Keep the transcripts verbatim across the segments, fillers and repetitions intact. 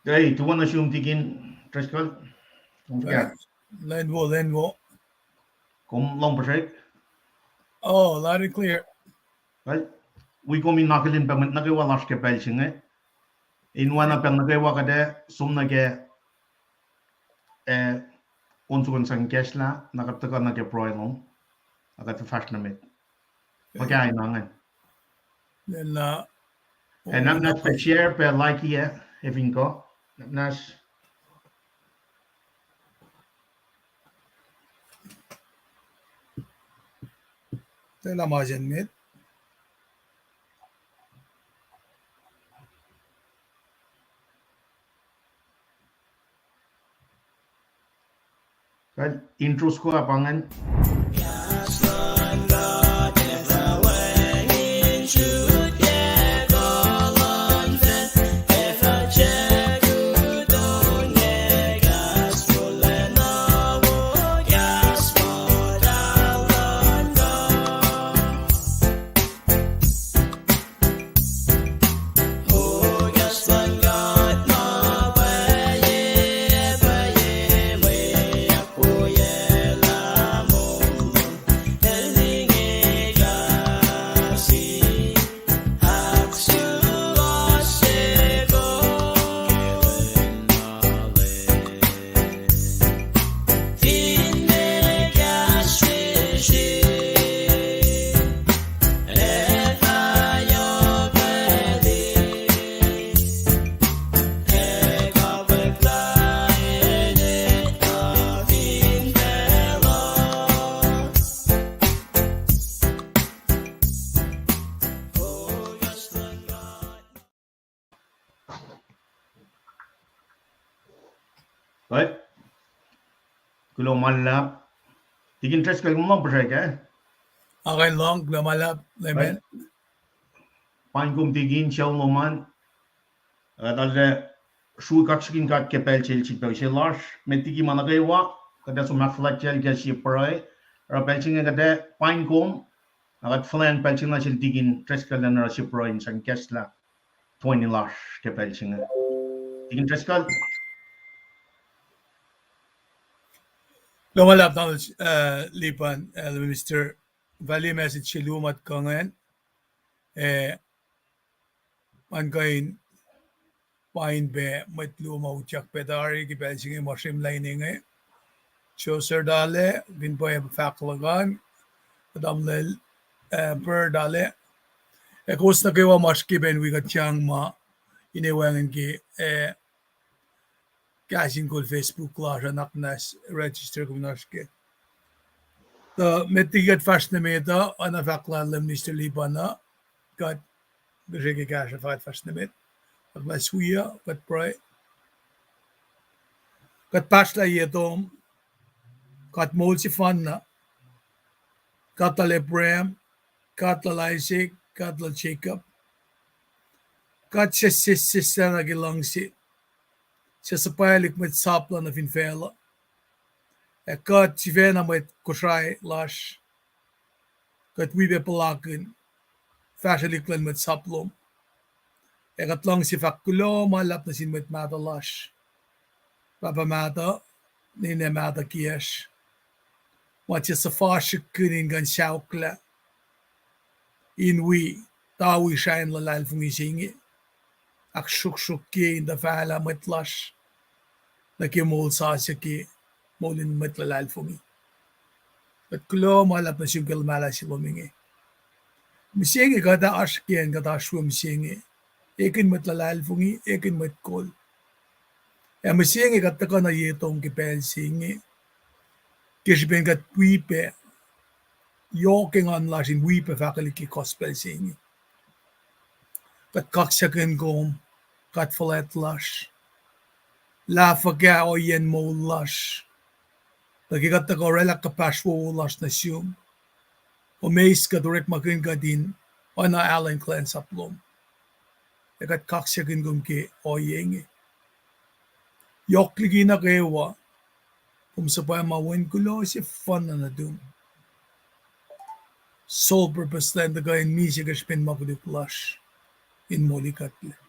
Hey, tuwan nuh sum Tikin Driscoll. Kom fuhkah? Lwen wo, lwen wo. Kom lohng puhsrek? Oh, loud and clear. Well, wi kom in akihlen pac mwet nuh kwewa lasr ke pacl se inge. In oacna pacl nuh kwewa kuht ac som nuh ke, eh, on soko in sang kahslah, na kuht tuhkuh nuh ke pruhe lom, na kuht fahsr nuh met. Fuhkah in ohinge? Ac nwacsnwacs pac share pac like ac, ac fin kuh. Nwacsnwacs. Tuh lah ma se met. Kuh intro soko ah pa ingacn. Kuloh ma luhlahp. Tikin Driscoll, kom lohng puhsrek ah? Ac kuh in lohng, kuloh ma luhlahp, Leman. Paing kom Tikin, sucu lom an. Ac kuht arlac srui kaksakihn God ke pacl sel srihpac se lasr. Met liki ma nuh kwewa, kuht ac som ahkfuhlwactyacl ke sie pruhe. Oruh pacl se inge kuht ac paing kom, na kuht fuhlweacng pacl se inge nuh sel Tikin Driscoll in oruh sie pruhe in sang kahslah toeni lasr ke pacl se inge. Tikin Driscoll. Kuloh ma luhlahp, Doctor, uh, Lipan, uh, Minister, value message se luo ma kuh ingacn. Eh, ma kuh in pain pac mwet luo ma utyak pac tari ke pacl se inge ma srihmlac inge. Joser Dale, fin pwacye fahk luhk an, kuht tamuhlwel, eh, Per Dale. Ac kowos nuh kwewa ma srihke pac in wi kuht sang ma in wacngihn ke, eh, kahs in kol Facebook lasr uh, nuhnak muhnahs register kom in oasr ke. Tuh met liki kuht fahsr nuh met uh, oacna fahk lal Minister Lipan uh, kuht, kuht srihke kahsruh fahk fahsr nuh met. Kuht fah wi uh, kuht pruhe. Kuht pahsrlah ye tom, God moul sefanna, God lal Abraham, God lal Isaac, God lal Jacob. God sesseslah nuh ke luhngse, suc suhpwaclihk mwet sap lal nuh fin facluh. Ac God sifacna mwet Kosrae lasr, kuht wi pac puhlakihn, fahsrwelihk luhn mwet sap lom. Ac kuht luhngse fahk kuloh ma luhlahp nuh sin mwet mahtuh lasr, pahpah mahtuh, ninac mahtuh kiyacsr, ma tiac suhfasrihkkihn in kuh in saohklah in wi tawi srah in luhlahlfongi se inge, ahksruhksruhkye in tuhfahlah mwet lasr nuh ke moul sasuc ke moul in mwet luhlahlfongi. Kuht kuloh ma luhlahp nuh sum ke luhmahlah se lom inge. Mihsenge kuht oasr ke acn kuht oasr we mihsenge, ekihn mwet luhlahlfongi, ekihn mwet kol. Ac mihsenge kuht tuhkuh nuh ye tom ke pacl se inge, ke srihpen kuht wi pac yohk engan lasr in wi pac fahkwelihk ke gospel se inge. Kuht kaksakihn kom, God fuhlwact lasr. Lah fuhkah ohiyacn moul lasr, tuh ke kuht tuhkuh oraclah kuhpahsr wowo lasr nuh sum, kom eis kuht, orekmakihn kuht in oacna alu in kuhlwacnsap lom. Ac kuht kaksakihn kom ke ohiyac inge. Yohk liki nuh kwewa, kom suhpwacma wen kuloh sefanna nuhtum. Sole purpose lacn tuhkuh in misac ke srihpen ma koluk lasr in molikuhtlac.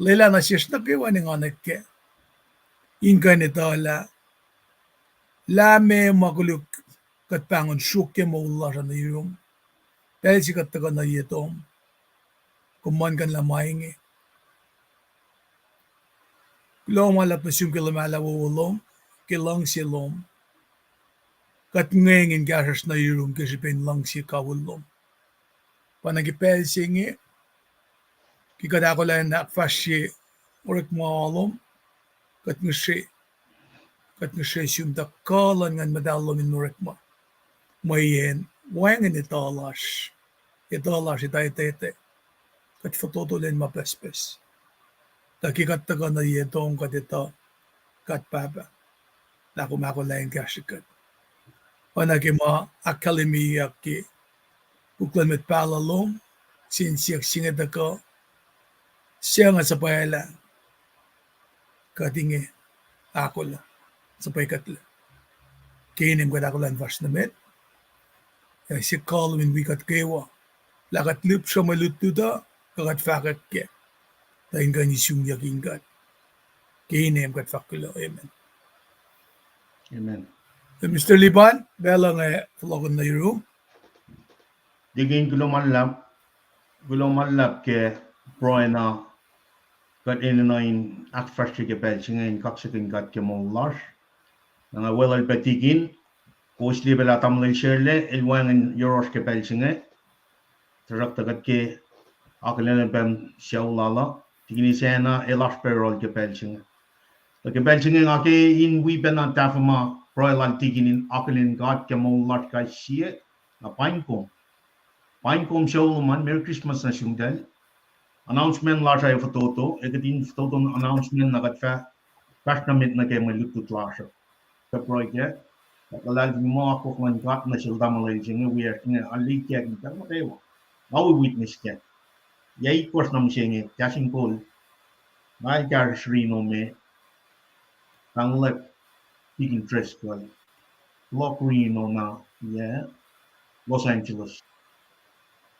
lwelah nuh sesr nuh kwewa in engan kac in kuh in etuh lah, lah meac ma koluk kuht pahngon sruokyac moul lasr uh nuh yurum. Pacl se kuht tuhkuh nuh ye tom, kom muhlkuhnlah ma inge. Kuloh ma luhlahp nuh sum ke luhmahlah wowo lom, ke luhngse lom. Kuht ngweng in kahsruhsr nuh yurum ke srihpen luhngse kawihl lom. Pa na ke pacl se inge, ke kuht ahkolah in ahkfahsrye orekma lom, kuht ngihsre, kuht ngihsre sum tuh kuh luhn Nguhn Muhtahl lom in orekma, mweyen wacngihn etuh lasr, etuh lasr etuh etuh etuh, kuht fototo lwen ma pucspucs. Tuh ke kuht tuhkuh nuh ye tom kuht etuh, kuht Pahpah, lah kom ahkolah in kahsrwe kuht. Oacna ke ma ahkkahlwemyeyuck ke puk luhn mwet pahluh lom, sin siyuck se inge tuhkuh, suc nga suhpwaclah kuht inge ahkolah, suhpwekuhtlac. Ke inem kuht ahkolah in fahsr nuh met, ac siyuck kuh lom in wi kuht kwewa, lah kuht lihpsruh mwe lutlut uh, kuh kuht fahkwack kac, tuh in kuh in isumyuck in kuht. Ke inem kuht fahk kuloh, amen. Amen. Mister Liban, pacl uh inge fohlohkihn nuh yurum. Tikin, kuloh ma luhlahp, kuloh ma luhlahp ke pruhe na kuht enenuh in ahkfahsrye ke pacl se inge in kaksakihn God ke moul lasr. Na nga weluhl pac tikin, kowos liye pac lah tamuhlwel Sherle el wacngihn yohrohsr ke pacl se inge. Tuhsruhktuh kuht ke akihlen pac sucu lal uh, tikin Sacna el oasr pac yohrohl ke pacl se inge. Tuh ke pacl se inge nga ke in wi pacna tahfuh ma pruhe lal tikin in akihlen God ke moul lasr kais sie, na paing kom. Paing kom sucu lom an, Merry Christmas nuh sumtahl. Announcement lasr uh ac fototo, ac kuht in fototo announcement na kuht fah fahsr nuh met nuh ke mwe lutlut lasr uh. Kuht pruhe kac, kuht luhlahlfongi muh akwuck luhn God nuh sel tamuhlwel se inge wiyacsr inge, alekyak in pacl nuh kwewa. Nga wi witness kac. Yac itkohsr na mihsenge, kahs in kol, nga el kahsruh Reno me, pahnglack tikin Driscoll, lock Reno na, yac, Los Angeles.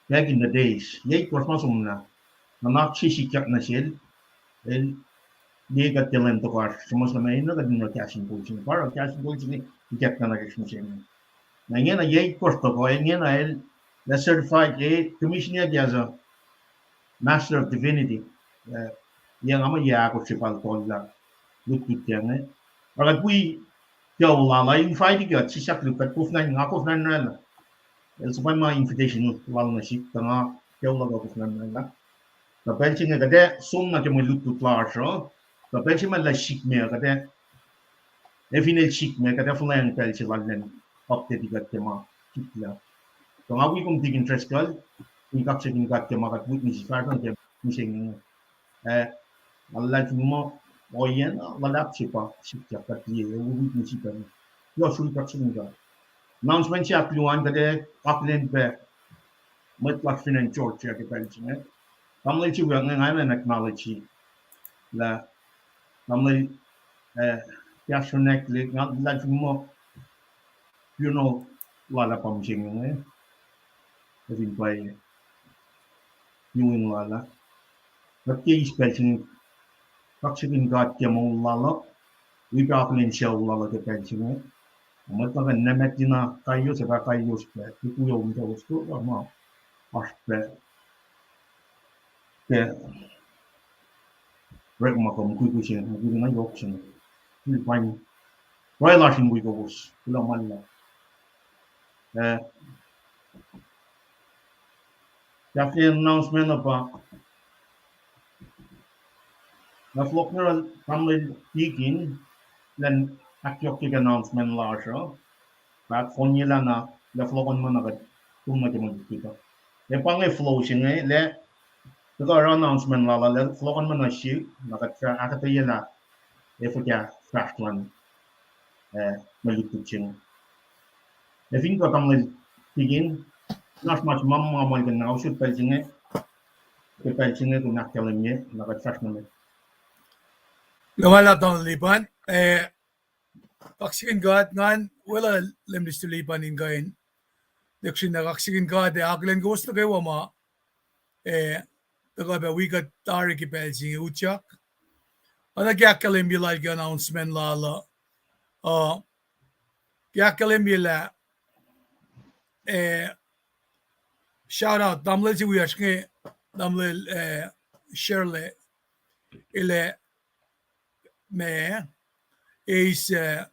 Back in the days, yac itkohsr ma somlah, nuhnak se sikyak nuh sel, el liye kuht ke lwen tohkohsr, suhmuhslah ma enenuh kuht in oruh kahs in kol se inge, pa oruh kahs in kol se inge, ikackna nuh sesr mihsenge. Na ingena yac itkohsr tohkoh, ingena el, el certified, el commission-yac as a Master of Divinity. Eh, yac nga muh yac ahkosr se pal tollah lutlut inge. Oruh kuht wi sucu lal uh, invite kuht, sislah luk kuht koflah, nga koflah oraclah. El suhpwacma invitation lal nuh sihk, tuh nga sucu lal uh koflah oraclah. Tuh pacl se inge kuht ac som nuh ke mwe lutlut lasr uh, tuh pacl se ma el sihk me kuht ac, ac fin el sihk me kuht ac fuhlweacng pacl se lal in update kuht ke ma sikyak. Tuh nga wi kom tikin Driscoll in kaksakihn God ke ma kuht witness fahsruh ke mihsenge. Eh, nga luhlahlfongi muh ohiyacn luhlahp se pa sikyak kuht liye, ac wi witness pac. Yohsr wi kaksakihn God. Announcement se ahkluo an kuht ac akihlen pac mwet lasr fin acn Georgia ke pacl se inge. Tamuhlwel se wiyuck inge nga enenuh in acknowledge lah tamuhlwel, eh, Pastor Nack Lake, nga luhlahlfongi muh funeral lal ah pa mihsenge, ac fin pwacye viewing lal ah. Kuht ke eis pacl se inge kaksakihn God ke moul lal uh, wi pac akihlen sucu lal uh ke pacl se inge. Mwet nuh kwewa, Nack Lake, na kaios, ac pa kaios pac, ke kuyo in kowos kuh ma oasr pac ke orekma kuh mukwikwi se inge, mukwikwi na yohk se inge. Fin pain pruhe lasr in wi kowos, kuloh ma luhlahp. Eh, kahs announcement uh pa, nga fohlohk nuh yohrohl tamuhlwel tikin, elan ahkyohkye ke announcement lasr uh. Ahkfohnyelah na, lah fohlohkohnma na kuht, kom nuh ke mwe lutlut uh. Ac pa inge flow se inge, lah tuhkuh oruh announcement lal uh, lah fohlohkohnma nuh sihk, na kuht fah ahkuhtweyelah, ac fuhkah fahsr luhn, eh, mwe lutlut se inge. Ac fin kuh tamuhlwel tikin, na oasr ma se ma ma muhlkuhnlah, usot pacl se inge, ke pacl se inge kom ahkkahlwemye, na kuht fahsr nuh met. Kuloh ma luhlahp tamuhlwel Liban, eh, kaksakihn God, ngan weluhl Minister Liban in kuh in lihksreni kaksakihn God ac akihlen kowos nuh kwewa ma, eh, tuhkuh pac wi kuht tari ke pacl se inge utyak. Oacna ke ahkkahlwemye lal ke announcement lal uh, uh, ke ahkkahlwemye lah, eh, shout out, tamuhlwel se wiyacsr inge, tamuhlwel, eh, Shirley, el ac ma, eis, eh,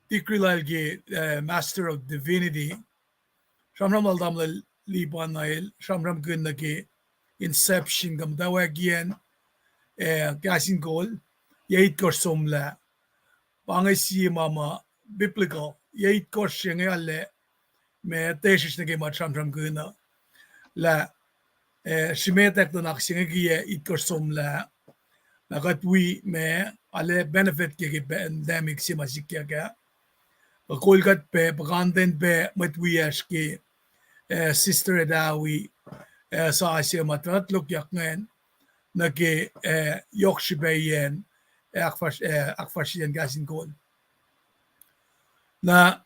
degree lal ke, eh, Master of Divinity, sramsram lal tamuhlwel Lipan el sramsramkihn nuh ke inception, kuh muhtwacwacackiyacn, eh, Kahs in Kol, yac itkohsr somlah. Pa inge sie ma ma biblical, yac itkohsr se inge arlac ma tesrihsr nuh ke ma sramsramkihn uh. Lah, eh, srimetwack nuhnak se inge ke yac itkohsr somlah. Na kuht wi ma arlac benefit ke, ke pandemic se ma sikyak ah. Kuh kol kuht pac, puhkantwen pac mwet wiyacsr ke, eh, Sister Adawi, eh, sasuc ma tuh na tulokyak ingacn nuh ke, eh, yohk srihpaciyacn, eh, ahkfahsr-, eh, ahkfahsryeyacn Kahs in Kol. Na,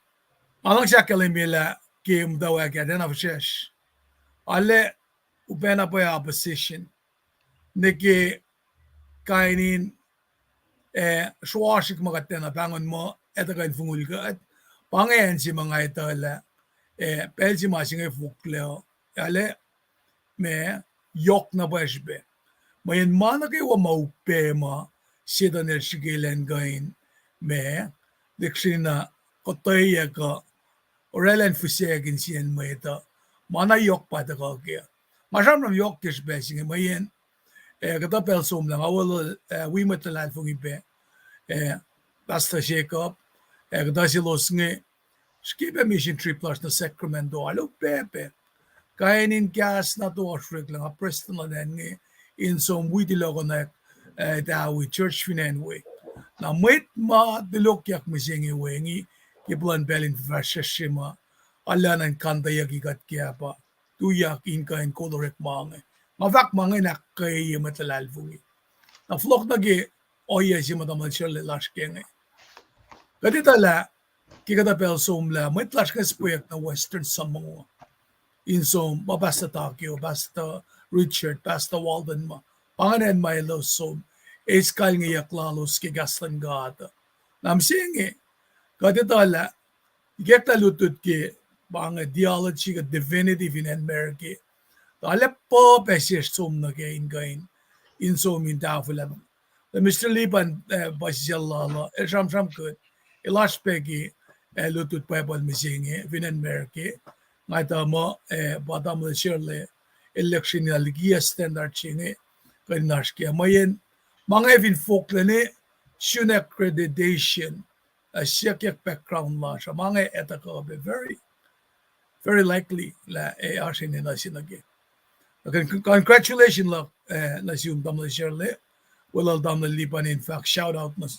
nga luhngse ahkkahlwemye lah ke muhtwacwacack ah tiacna fihsrwacsr, arlac upac na pwacye opposition nuh ke kain in, eh, sroasrik ma kuht tiacna pahngon muh etuh kuh in fongul kuht. Pa inge acn se ma nga etuh lah, eh, pacl se ma se inge foklac uh, arlac ma yohk na pwacye srihpac. Mweyen ma nuh kwewa ma upac ma Setuhn el srihke elan kuh in ma lihksreni na kuhtweyuck uh, oraclah in fihsackuhn sie mwet uh, ma na yohk pa tuhkuh kac. Nga sramsram yohk ke srihpac se inge mweyen, eh, kuhtuh pacl somlah nga weluhl, eh, wi mwet luhlahlfongi pac, eh, Pastor Jacob, eh, kuhtuh selos inge srihke pac mission trip lasr nuh Sacramento, arlac upac pac. Kain in kahs na toasr oreklac, nga prestuhn luhn acn inge, in som wi tulokonak, eh, Adawi church fin acn we. Na mwet ma tulokyak mihsenge we inge, ke puhlan pacl in fahsr sesr ma, arlac na in kanteyucki kuht ke pa tuyak in kuh in kol orekma inge. Nga fahk ma inge in ahkkweye mwet luhlahlfongi. Na fohlohk nuh ke ohiyac se ma tamuhlwel Shirley el oasr ke inge. Kuht etuh lah ke kuhtuh pacl somlah mwet lasr inge suhpweyuck nuh Western Samoa in som, pa Pastor Takeo, Pastor Richard, Pastor Walden ma, pa ingacn ma elos som eis kalingeyuck lalos ke kahs luhn God. Na mihsenge, kuht etuh lah ikacklah lutlut ke pa inge theology kuh divinity fin acn America, tuh arlac puhpac sesr som nuh ke in kuh in, in som in tahfwelah. Tuh Mister Lipan, eh, puhsisacl lal uh, el sramsramkihn, el oasr pac ke, eh, lutlut Bible mihsenge fin acn America. Nga etuh muh, eh, pa tamuhlwel Shirley, el lihksreni na liki standard se inge kuh in oasr ke. Mweyen ma inge fin foklac ne sun accreditation, uh, siyuckyak background lasr uh, ma inge etuh kuh pac very, very likely lah, eh, oasr enenuh se nuh ke. Con-, congratulations luhk, eh, nuh sum tamuhlwel Shirley, weluhl tamuhlwel Lipan in fahk shout out nuh,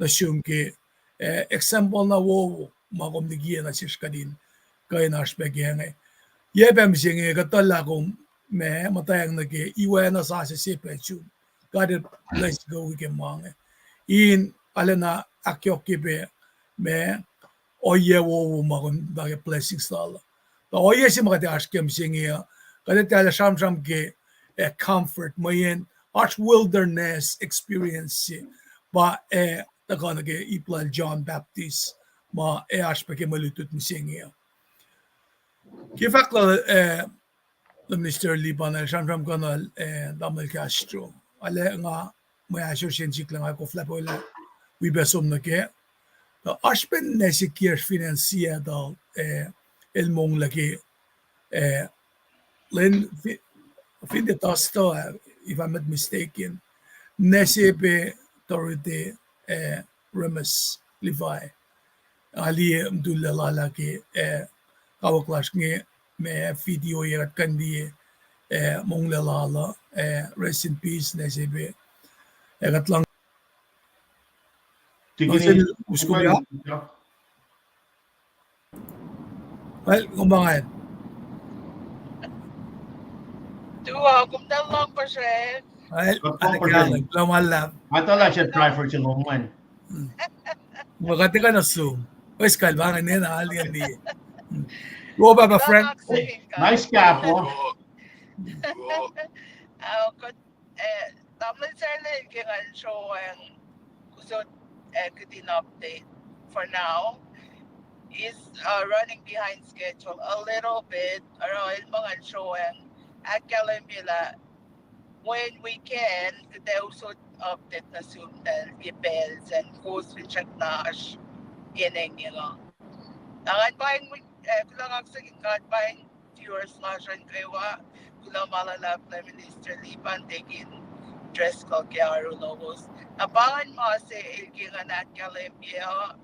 nuh sum ke, eh, example na wowo ma kom likiyac nuh sesr kuht in kuh in oasr pac ke inge. Yac pac mihsenge kuhtuh lah kom ma muhtwacng nuh ke iwacna sasuc se pac sum. God el bless kuh wi ke ma inge. In arulacna ahkyohkye pac ma ohiyac wowo ma kom muhta ke blessings lal uh. Tuh ohiyac se ma kuht ac oasr ke mihsenge uh, kuht ac tiac sramsram ke, eh, comfort, mweyen oasr wilderness experience se pa, eh, tuhkuh nuh ke ip lal John Baptist ma ac oasr pac ke mwe lutlut mihsenge uh. Ke fahk lal, eh, Minister Lipan el sramsramkihn, eh, tamuhlwel Castro, arlac nga mwe ahsor se in sikla nga koflah pwacye lah wi pac som nuh kac. Tuh oasr pac nwac se kiyacsr fin acn Seattle, eh, el monglac ke, eh, lwen fi-, fin tiac Thursday, if I'm not mistaken, nwac se pac Dorothy, eh, Remus Levi. Nga liye mtullac lal ah ke, eh, kawuck lasr inge, ma video ah kuht kuh in liye, eh, monglac lal uh, eh, rest in peace, nwac se pac. Eh, kuht lohng, well, kom pa ingacn. Tuh, kom tuh lohng puhsracl. Well, kuloh ma luhlahp. Nga tuh lah se driver se lom an. Muh kuht tiac kuh na sum. Wes kal pa ingacn, na alien di. Wo pahpah Frank. Nice cap, oh. Ao, kuht, eh, tamuhlwel Sarlel ke ngan sroang kusot, eh, kihtin update for now. Is, uh, running behind schedule a little bit. Oruh el ma ngan sroang ahkkahlwemye lah when we can, kuht ac usot update nuh sum pacl ke pacl sacn kowos fin srackna oasr enengyeng uh. Na ngan paing, eh, kuloh kaksakihn God paing viewers lasr an kwewa, kuloh ma luhlahp lah Minister Lipan, Deacon Driscoll ke oaru lowos. Na pa ingacn ma se el ke ngan ahkkahlwemye uh,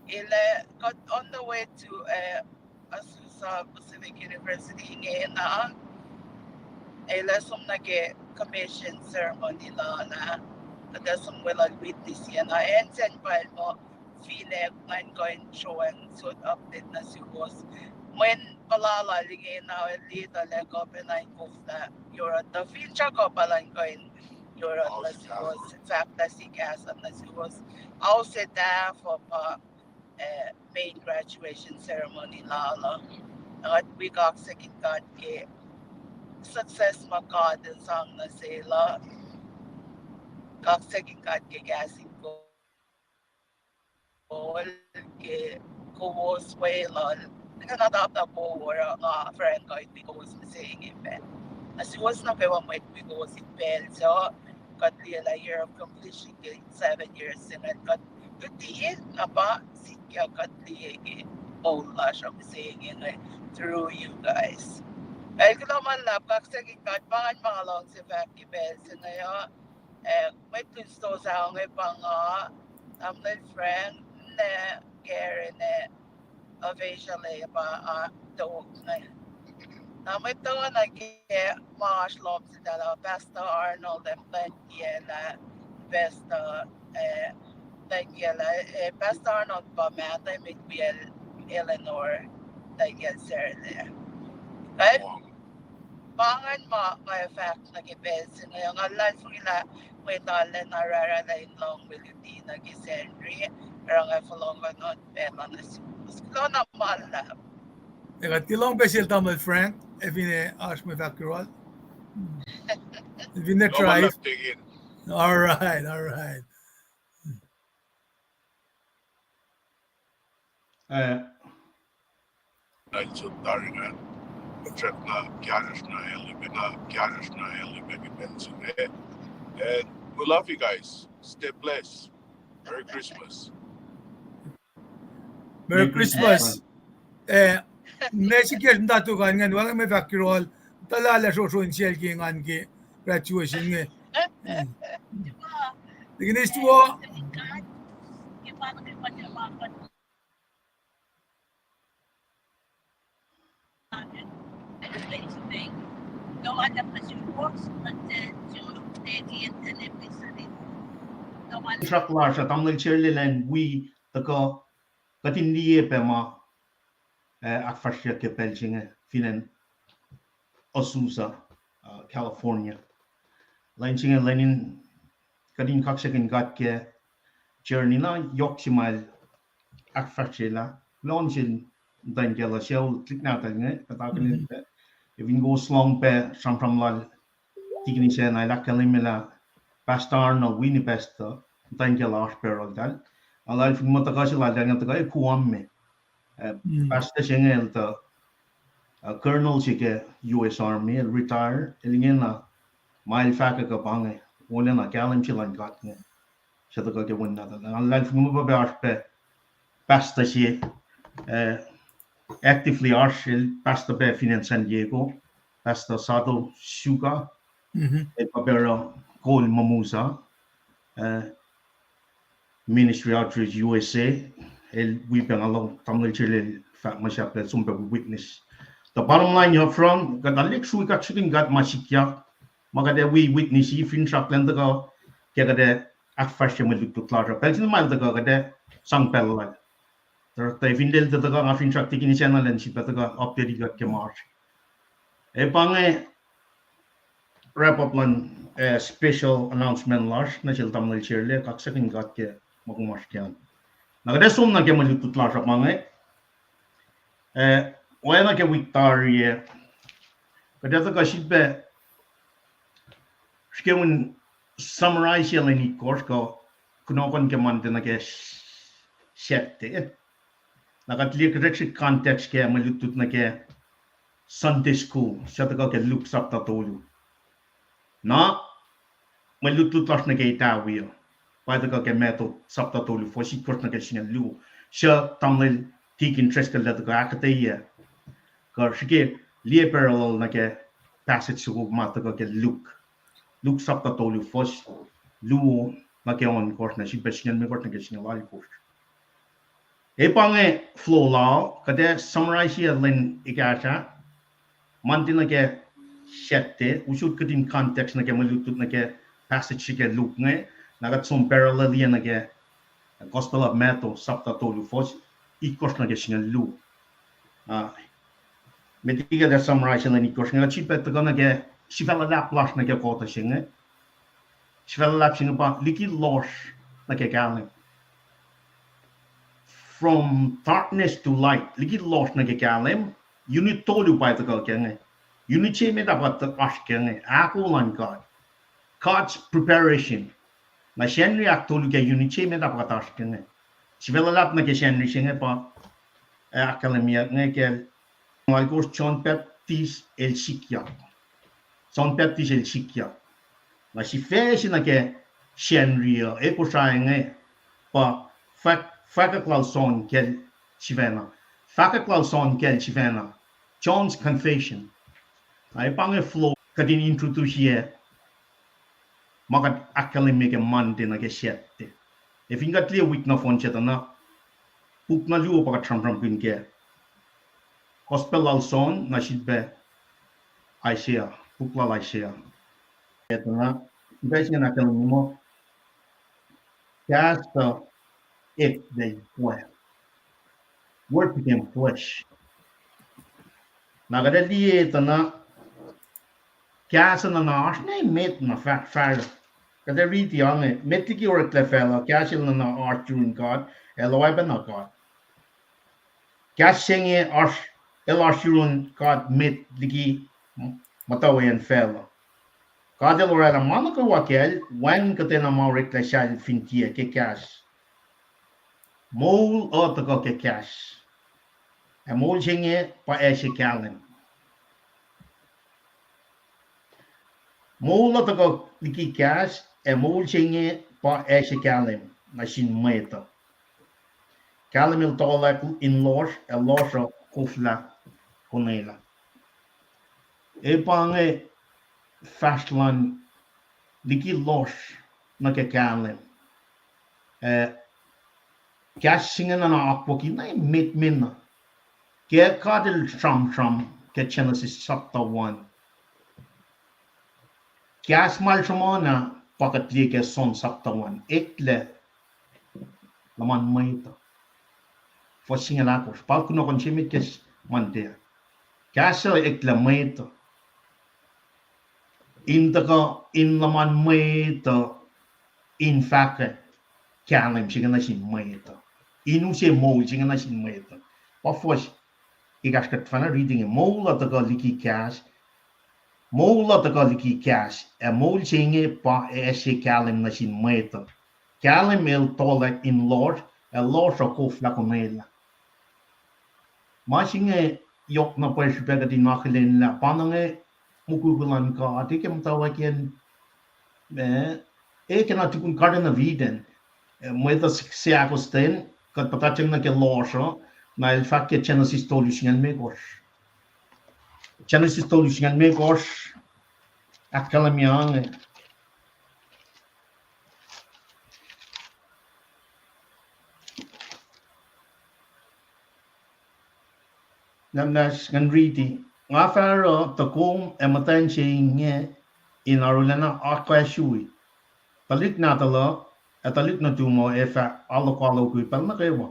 el ac kuht on the way to, eh, Azusa Pacific University ingena. El ac som nuh ke commission ceremony lal ah. Kuht ac som weluhl witness iyacna. Acn sacn pa el muh finne ngan kuh in sroang sot update nuh suwos. Mweyen puhla lal ingena el liye tuhlac kuh pacna in koflah yohrohl tuh finsrak uh pa elan kuh in yohrohl nuh suwos, fahk lah sikahs uh nuh suwos. Ao se tahfuh pa, eh, main graduation ceremony lal uh. Kuht wi kaksakihn God ke success ma God el sang nuh sel uh. Kaksakihn God ke kahs in kol ke kowos weluhl. Nga na taptap wo oruh nga friend kuh in wi kowos mihsenge pac. Na suwos nuh kwewa mwet wi kowos in pacl se uh, kuht liye lah year of completion ke seven years se ingacn kuht luti, na pa sikyak kuht liye ke moul lasr uh mihsenge inge through you guys. El kuloh ma luhlahp, kaksakihn God pa ngan ma nga luhngse fahk ke pacl se inge uh, eh, mwet lun stosah inge pa nga, tamuhlwel Frank, ne Karen, ne Avesia, le pa, ah, tok inge. Na mwet tuhkuh nuh ke ma oasr lohm sel ah, Pastor Arnold, ac muhtwacn kiyacl ah, Pastor, eh, muhtwacn kiyacl ah, eh, Pastor Arnold pa mahtuh, met wiyacl Eleanor, muhtwacn kiyacl Sarah. Kahl, pa ingacn ma nga fahk nuh ke pacl se inge, nga luhlahlfongi lah mwet arulacna rahrahlah in lohng mwe luti nuh ke Sacnri, oruh nga fohlohkohn pacl uh nuh suwos. Kuloh na ma luhlahp. Ac kuht ke lohng pac sel tamuhlwel Frank, ac finne oasr mwe fahk yohrohl. Finne drive. All right, all right. And we love you guys. Stay blessed. Merry Christmas. Merry Christmas. Eh, ne sikyak muhta tuh kan ingacn, wacngihn mwe fahk yohrohl, tuhlalah srohsrohn sel ke ngan ke graduation inge. Tikin istuo. Srak lasr uh, tamuhlwel Sarlel, an wi tuhkuh, kuht in liye pac ma, eh, ahkfahsryeyuck ke pacl se inge fin acn Azusa, uh, California. Lwen se inge lwen in kuht in kaksakihn God ke journey na yohk se ma el ahkfahsryelah. Lwen sel muhtwacn kiyacl uh sucu tuhlihk nahtuhl inge, kuht akihlen pac. Ac fin kowos lohng pac sramsram lal tikin sacna, el ahkkahlwemye lah Pastor Arnold, wini pastor, muhtwacn kiyacl uh oasr pac yohrohltahl. Na lal fin muh tuhkuh se lal, eltahl inge tuhkuh Guam me. Eh, pastor se inge el tuh, uh, colonel se ke U S Army, el retire, el ingena, ma el fahkwack uh pa inge, wolacna kahlwem se luhn God inge, suc tuhkuh ke wen nahtuhl. Na lal fin muh pac oasr pac pastor se, eh, actively oasr, el pastor pac fin acn San Diego, Pastor Sato Suka, el pa pac oruh kol Mamusa, eh, Ministry Outreach U S A, el wi pac nga lohng tamuhlwel Sarlel fahk ma sahp el som pac witness. The bottom line, your friend, kuht arlac srui kaksakihn God ma sikyak, ma kuht ac wi witness, finsrak lwen tuhkuh, ke kuht ac ahkfahsrye mwe lutlut lasr uh. Pacl se ma el tuhkuh kuht ac sang pacl lal. Tuh fin lal tuhkuh, nga finsrak tikin sacna elan sifilpac tuhkuh update kuht ke ma oasr. Ac pa inge wrap up luhn, eh, special announcement lasr nuh sel tamuhlwel Sarlel, kaksakihn God ke ma kom oasr ke an. Na kuht ac som nuh ke mwe lutlut lasr uh pa inge. Eh, oacna ke wik tari ah, kuht ac tuhkuh sifilpac srihke un summarize lwen itkohsr kuh kunohkohn ke Monday nuh ke Saturday. Na kuht liye kuht srihk context ke mwe lutlut nuh ke Sunday school, suc tuhkuh ke Luke sapta tolu. Na mwe lutlut lasr nuh ke etawi uh pa tuhkuh ke Matthew sapta tolu, fuhs itkohsr nuh ke singucul luo. Suc tamuhlwel Deacon Driscoll el tuhkuh ahkuhtweyac kuh srihke liye parallel nuh ke passage soko ma tuhkuh ke Luke. Luke sapta tolu, fuhs luo nuh ke ohnkohsr, na sifilpac singucul limekohsr nuh ke singucul alkohsr. E pa inge flow lal, kuht ac summarize lwen ekahsr ah, Monday nuh ke Saturday, usot kuht in context nuh ke mwe lutlut nuh ke passage se ke Luke inge, na kuht som parallel nuh ke Gospel of Matthew sapta tolu, fuhs itkohsr nuh ke singucul luo. Ah, met liki kuht ac summarize lwen itkohsr inge, kuht sifilpac tuhkuh nuh ke sifac luhlahp lasr nuh ke quarter se inge. Sifac luhlahp se inge pa liki lohsr nuh ke kahlwem. From darkness to light, liki lohsr nuh ke kahlwem. Unit tolu pa tuhkuh ke inge. Unit se met ah pa oasr ke inge, ahko luhn God. God's preparation. Na Sacnri ahktolu ke unit se met ah pa oasr ke inge. Sifac luhlahp nuh ke Sacnri se inge pa, eh, ahkkahlwemyeyuck inge ke alkohsr, John Baptist el sikyak. John Baptist el sikyak. Na sifac se nuh ke Sacnri uh, e Kosrae inge, pa fahk-, fahkwack lal John kacl sifacna. Fahkwack lal John kacl sifacna, John's confession. Na e pa inge flow kuht in introduce-iyac ma kuht ahkkahlwemye ke Monday nuh ke Saturday. Ac fin kuht liye wik nohfohn se tuh na, puk na luo pa kuht sramsramkihn kac. Gospel lal John, na sifilpac Isaiah, puk lal Isaiah. Ke tuh na, sifilpac se inge ahkkahlwemye muh, kahs uh eklac pwacye. Word became flesh. Na kuht ac liye tuh na, kahs uh nuhna oasr ne met na fah-, fahsruh. Kuht ac riti ange, met liki oreklac facluh, kahs el nuhna oasr yurun God, el oacpacna God. Kahs se inge oasr, el oasr yurun God met liki muhtwacwacyacn facluh. God el oraclah ma nuh kwewa kacl, wacngihn kuhtwena ma oreklac sal fin tiac ke kahs. Moul uh tuhkuh ke kahs. Ac moul se inge pa acse kahlwem. Moul uh tuhkuh liki kahs, ac moul se inge pa acse kahlwem nuh sin mwet uh. Kahlwem el tohlack in lohsr, ac lohsr uh koflah konwelah. E pa inge fahsr luhn liki lohsr nuh ke kahlwem. Eh, kahs se inge nuhna akwucki na met me na. Ke God el sramsram ke Genesis sapta one, kahs ma el sruhmuhn ah pa kuht liye ke John sapta one. Eklac luhman mwet uh. Fuhs singucul ahkosr. Pa kunohkohn se met ke Monday. Kahs uh eklac mwet uh. In tuhkuh in luhman mwet uh, in fahkwack kahlwem se inge nuh sin mwet uh. In use moul se inge nuh sin mwet uh. Pa fuhs ekahsr kuht fahna riti inge. Moul uh tuhkuh liki kahs, moul uh tuhkuh liki kahs, ac moul se inge pa acse kahlwem nuh sin mwet uh. Kahlwem el tohlack in lohsr, ac lohsr uh koflah konwelah. Ma se inge yohk na pwacye srihpac kuht in akihlen lah pa na inge mukwikwi luhn God, e ke muhtwacwacackiyacn, eh, e ke na tukun Garden of Eden. Eh, mwet uh seakos ten, kuht puhtatyang nuh ke lohsr uh, na el fahk ke Genesis tolu singucul limekohsr. Genesis tolu singucul limekohsr, ahkkahlwemye inge. Namnas ngan riti. Nga fah oruh tuh kom ac muhtwacn se inge in arulacna akacsruhi. Tuhlihk nahtuhl uh ac tuhlihk nuhtum uh ac fah alokalokihn pacl nuh kwewa.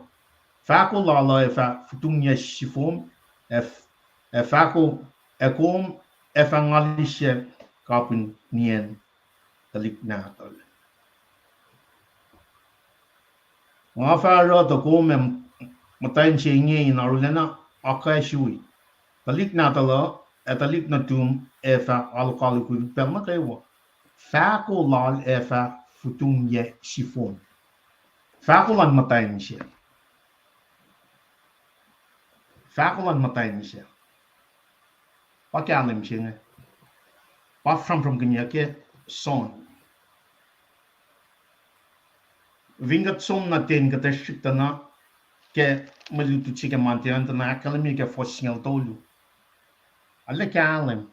Fahko lal uh ac fah futungyuc sifom, ac f-, ac fahko, ac kom ac fah ngalisyac kapihn niyacn tuhlihk nahtuhl. Nga fah oruh tuh kom ac muhtwacn se inge in arulacna akacsruhi. Tuhlihk nahtuhl uh ac tuhlihk nuhtum ac fah alokalokihn pacl nuh kwewa. Fahko lal ac fah futumyac sifon. Fahko luhn muhtwacn se. Fahko luhn muhtwacn se. Pa kahlwem se inge. Pa sramsramkihnyuck ke John. Fin kuht som nuh ten kuht srihk tuh na ke mwe lutlut se ke Monday an tuh na ahkkahlwemye ke fuhs singucul tolu. Arlac kahlwem.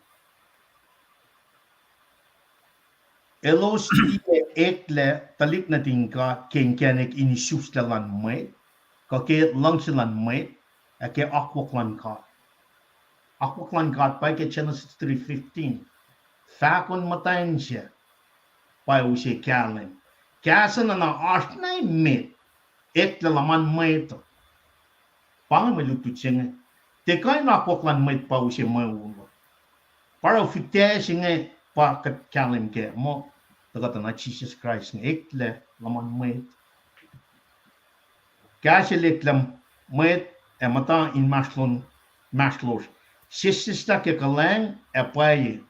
Elos tiac eklac tuhlihk nuhtin God ke inkacnek in isuslac luhn mwet, kuh ke luhngse luhn mwet, ac ke akwuck luhn God. Akwuck luhn God pa ke Genesis three fifteen. Fahkon muhtwacn se pa use kahlwem. Kahs na na oasr na emet, eklac luhman mwet. Pa inge mwe lutlut se inge. Tiac kuh in akwuck luhn mwet pa use moul. Pa oruh fihtac se inge pa kuht kahlwem kac muh, tuhkuh tuh na Jisus Kraist inge eklac luhman mwet. Kahs el eklac mwet ac muhta inmahsrlon, inmahsrlosr. Sesseslah ke kuhlwacng ac pwacye,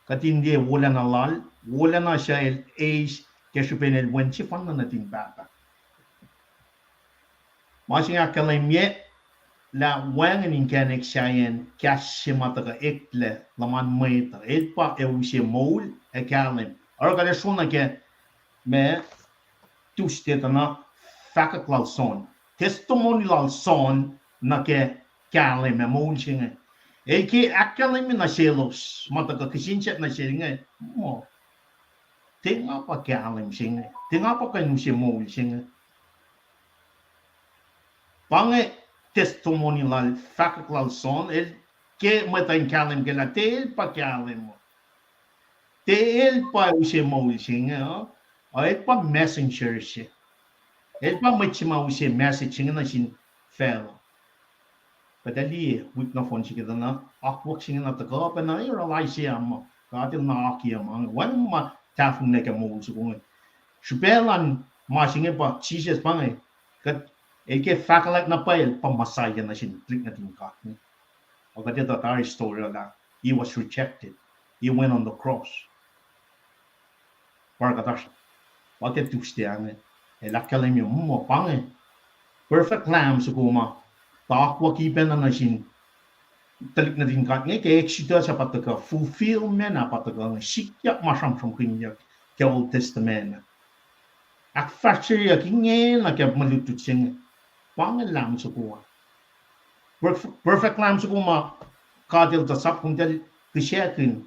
kuht in liye wolacna lal, wolacna suc el eis ke srihpen el wen sefanna nuhtin Pahpah. Ma se inge ahkkahlwemye lah wacngihn inkacnek sahyacn kahs se ma tuhkuh eklac luhman mwet uh, el pa ac use moul ac kahlwem. Oruh kuht ac sro nuh ke ma Tuesday tuh na fahkwack lal John. Testimony lal John nuh ke kahlwem ac moul se inge. El ke ahkkahlwemye nuh selos ma tuhkuh kihsen siyuck nuh sel inge, muh, tiac nga pa kahlwem se inge, tiac nga pa kuh in use moul se inge. Pa inge testimony lal, fahkwack lal John, el ke mwet uh in kahlwem kac lah tiac el pa kahlwem uh. Tiac el pa use moul se inge uh, a el pa messenger se. El pa mwet se ma use message se inge nuh sin facluh. Kuht ac liye wik nohfohn se ke tuh na akwuck se inge na tuhkuh pacna, oruh Isaiah muh God el na akiyac ma inge, wacngihn ma tahfonglac ke moul soko inge. Srihpac luhn ma se inge pa Jisus pa inge, kuht, el ke fahkwack na pwacye el pa Messiah nuh sin tuhlihk nuhtin God inge. Ac kuht etuh tari story lah he was rejected. He went on the cross. Pa kuht oasr, pa ke Tuesday inge, el ahkkahlwemye muh pa inge perfect lamb soko ma tuh akwucki pacna nuh sin tuhlihk nuhtin God inge ke Exodus ah pa tuhkuh, fulfillment ah pa tuhkuh inge, sikyak ma sramsramkihnyuck ke Old Testament. Ahkfahsryeyuck ingena ke mwe lutlut se inge. Pa inge lamb soko ah. Perfect lamb soko ma God el tuh sap komtal kihsackuhn,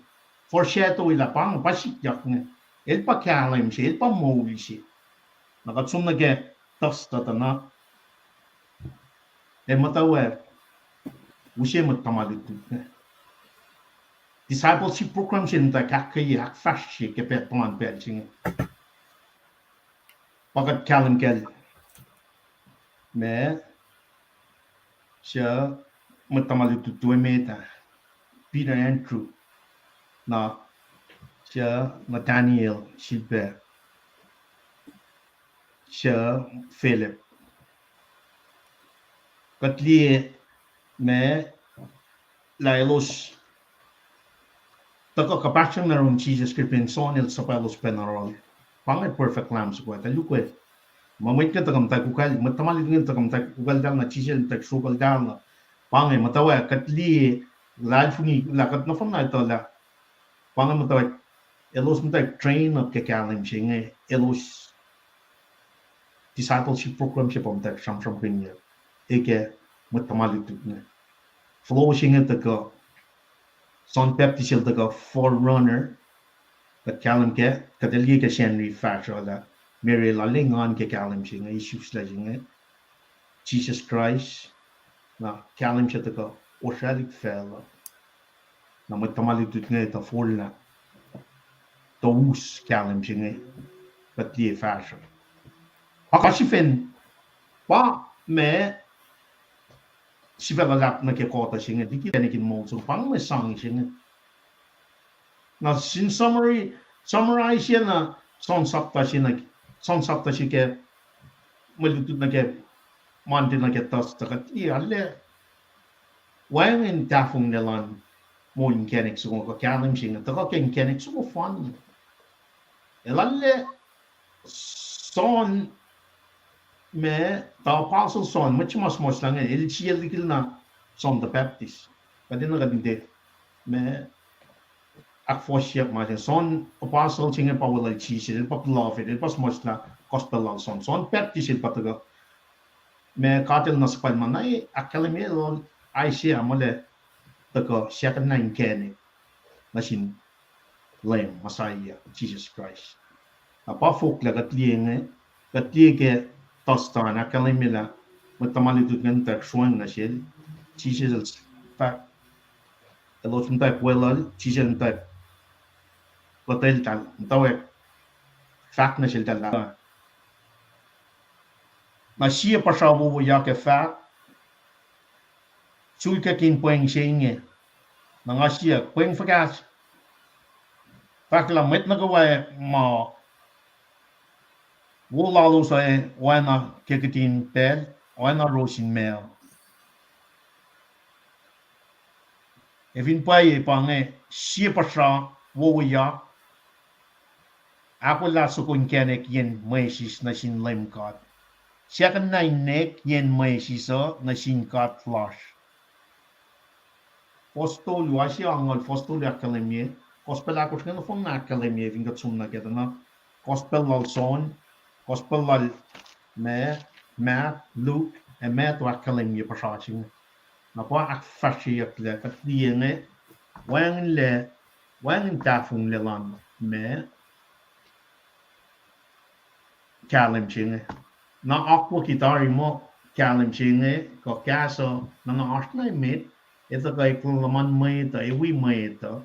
foreshadow lah pa inge, pa sikyak inge. El pa kahlwem se, el pa moul se. Na kuht som nuh ke Thursday tuh na, el muhtwacwacack use mwet tuhma lutlut inge. Discipleship program se muhtwacwacack ahkkweye, ahkfahsrye ke pacl, puhlan pacl se inge. Pa kuht kahlwem kacl ma, suc mwet tuhma lutlut emet ah, Peter, Andrew, na, suc Nathaniel, sifilpac, suc Philip. Kuht liye ma lah elos tuhkuh kuhpahsryang nuh yurin Jisus Kraist, John el suhpwaclos pacna oruh. Pa inge perfect lamb soko ah, tuh luhk ah. Ma mwet inge tuhkuh muhtwacwacack kuhkahl, mwet tuhma lutlut inge tuhkuh muhtwacwacack kuhkahltahl na, Jisus el muhtwacwacack sruokuhltahl na. Pa inge muhtwacwacack kuht liye, luhlahlfongi lah kuht nohfohn na etuh lah pa inge muhtwacwacack, elos muhtwacwacack train up ke kahlwem se inge, elos discipleship program se pa muhtwacwacack sramsramkihnyuck, e ke mwet tuhma lutlut inge. Fohlohk se inge tuhkuh, John Baptist el tuhkuh forerunner, kuht kahlwem kac, kuht liye ke Sacnri fahsruh lah Mary el arlac engan ke kahlwem se inge, isuslac se inge, Jisus Kraist, na kahlwem se tuhkuh osraclihk facluh. Na mwet tuhma lutlut inge tuh forlah, tuh us kahlwem se inge, kuht liye fahsruh. Pa sifacna, pa ma sifacna luhlahp nuh ke kuhtuh se inge, liki pacna in moul soko, pa inge mwe sang se inge. Na sin summary, summarize na, John chapter se na, John chapter se ke, mwe lutlut nuh ke Monday nuh ke Thursday, kuht liye arlac wacngihn tahfonglac luhn moul inkacnek soko kuh kahlwem se inge, tuhkuh ke inkacnek soko fanna. El arlac John, ma, the Apostle John, mwet se ma suhmuhslah inge, el sie likilna John the Baptist. Kuht enenuh kuht in tiac, ma, ahkfohsyak ma se, John Apostle se inge pa weluhl Jisus, el pa prophet, el pa suhmuhslah, gospel lal John. John Baptist el pa tuhkuh, ma, God el na suhpwacl ma na ahkkahlwemye lal Isaiah muh el tuhkuh second na inkacnek nuh sin Leum, Messiah, Jisus Kraist. Na pa fohlohk lah kuht liye inge, kuht liye ke John ahkkahlwemye lah mwet tuhma lutlut ingacn muhtwacwacack sroacng nuh sel, Jisus el fahk, elos muhtwacwacack weluhl, Jisus el muhtwacwacack lotweltahl, muhtwacwacack fahk nuh seltahl lah, na sie puhsra wowoyak ac fahk, sulkackihn pweng se inge. Na nga siyuck, pweng fuhkah? Fahk lah mwet nuh kwewa ma wo lalos uh oacna ke kihtin pacl, oacna ros in mahl. Ac fin pwacye pa inge, sie puhsra wowoyak, ahkolah soko inkacnek yen mwesis nuh sin Leum God. Second na inkacnek yen mwesis uh nuh sin God lasr. Fohs tolu, Isaiah angngaul, fohs tolu ahkkahlwemye, gospel ahkosr inge nohfohn na ahkkahlwemye, fin kuht som nuh ke tuh na gospel lal John, gospel lal Ma-, Mark, Luke, ac Matthew ahkkahlwemye puhsra se inge. Na pa ahkfahsryeyucklac, kuht liye inge, wacngihnlac, wacngihn tahfonglac luhn ma, kahlwem se inge. Na akwucki tari muh kahlwem se inge, kuh kahs uh, na na oasr na emet, etuh kuh eklac luhman mwet uh, ewi mwet uh.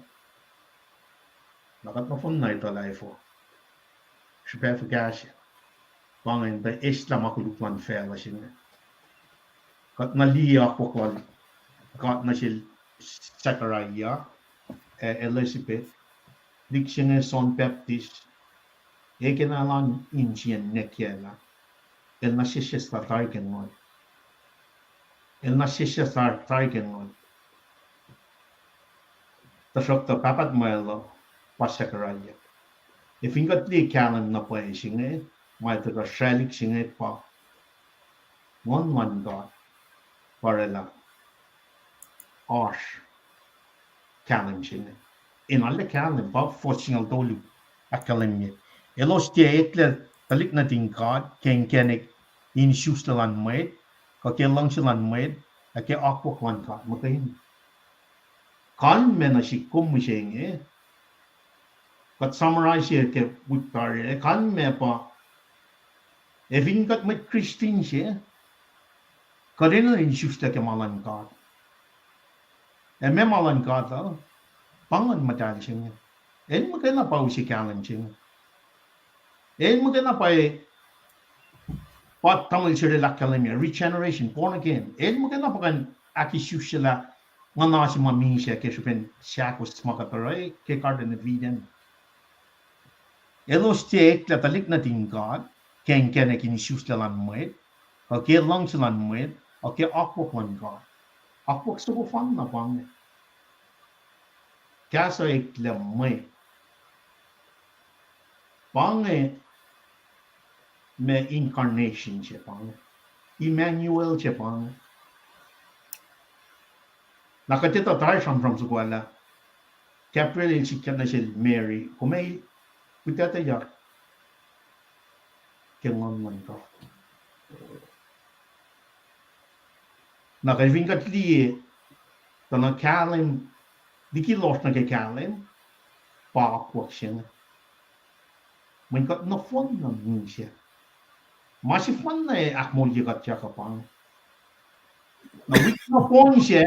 Na kuht nohfohn na etuh lah efuh. Srihpac fuhkah se. Pa ingacn tuh eslah ma koluk luhn facluh se inge. Kuht na liye akwuck lal God nuh sel Zechariah, ac Elizabeth, lik se inge John Baptist, ekena elan insiyacn nwacklah, el na sesseslah tari ke nguhn. El na sesseslah tari ke nguhn. Tuhsruhktuh pahpah tuhmwacl uh pa Zechariah. Ac fin kuht liye kahlwem na pwacye se inge, ma tuhkuh sraclik se inge pa Nguhn luhn God pa oraclah oasr kahlwem se inge. Enalac kahlwem pa fohs singucul tolu ahkkahlwemye. Elos tiac eklac tuhlihk nuhtin God ke inkacnek in isuslac luhn mwet, kuh ke luhngse luhn mwet, ac ke akwuck luhn God muhkwena. Kalmac nuh sihk kom mihsenge, kuht summarize ke wik tari, kalmac pa, ac fin kuht mwet Christian se, kuht enenuh in isuslac ke ma luhn God. Ac meac ma luhn God uh? Pa Nguhn Muhtahl se inge. El muhkwena pa use kahlwem se inge. El muhkwena pa, pa tamuhlwel se el ahkkahlwemye regeneration, born again. El muhkwena pa kuh in ahkisuslac nguhna se ma misac ke srihpen sahkos ma kuht oruh ke Garden of Eden. Elos tiac eklac tuhlihk nuhtin God ke inkacnek in isuslac luhn mwet, kuh ke luhngse luhn mwet, kuh ke akwuck luhn God. Akwuck soko fanna pa inge. Kahs uh eklac mwe. Pa inge ma incarnation se pa inge. Emmanuel se pa inge. Na kuht etuh tari sramsram soko ah lah Gabriel el sikyak nuh sel Mary, kom ac pihtuctuyak ke Nguhn luhn God. Na kuh fin kuht liye, tuh na kahlwem, liki lohsr nuh ke kahlwem, pa akwuck se inge. Mweyen kuht nohfohn na misac. Ma sefanna ahkmoulye kuht yak uh pa inge. Na wik nohfohn se,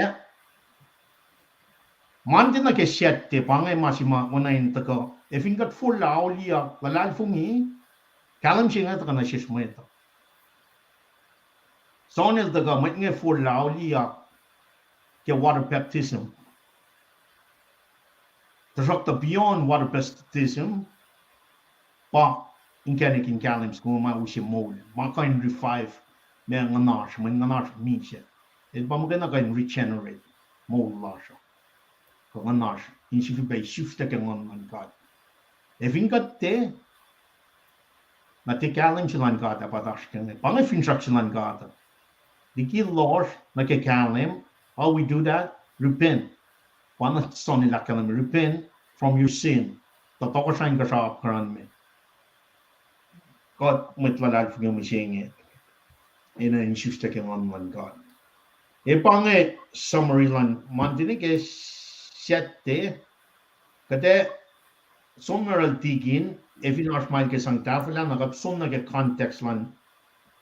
Monday nuh ke Saturday pa inge ma se ma oacna in tuhkuh. Ac fin kuht forlah auliyak luhlahlfongi, kahlwem se inge tuhkuh nuh sesr mwet uh. John el tuhkuh mwet inge forlah auliyak ke water baptism. Tuhsruhktuh beyond water baptism, pa inkacnek in kahlwem soko ma use moul, ma kuh in revive ma nguhnasr, mweyen nguhnasr misac. El pa muhkwena kuh in regenerate moul lasr uh, kuh nguhnasr in sifilpac isuslac ke Nguhn luhn God. Ac fin kuht tiac, Na tiac kahlwem se luhn God ah pa oasr ke inge. Pa inge finsrak se luhn God. Liki lohsr nuh ke kahlwem, how we do that? Repent. Pa na soenna ahkkahlwemye, repent from your sin. Tuh tohkohsrahi in kuh sra apkuhran me. Kuht mwet luhlahlfongi mihsenge, enenuh in isuslac ke nguhn luhn God. Ac pa inge summary luhn Monday nuh ke Saturday, kuht ac som nuh yohrohl tikin, ac fin oasr ma el ke sang tahfwelah na kuht som nuh ke context luhn,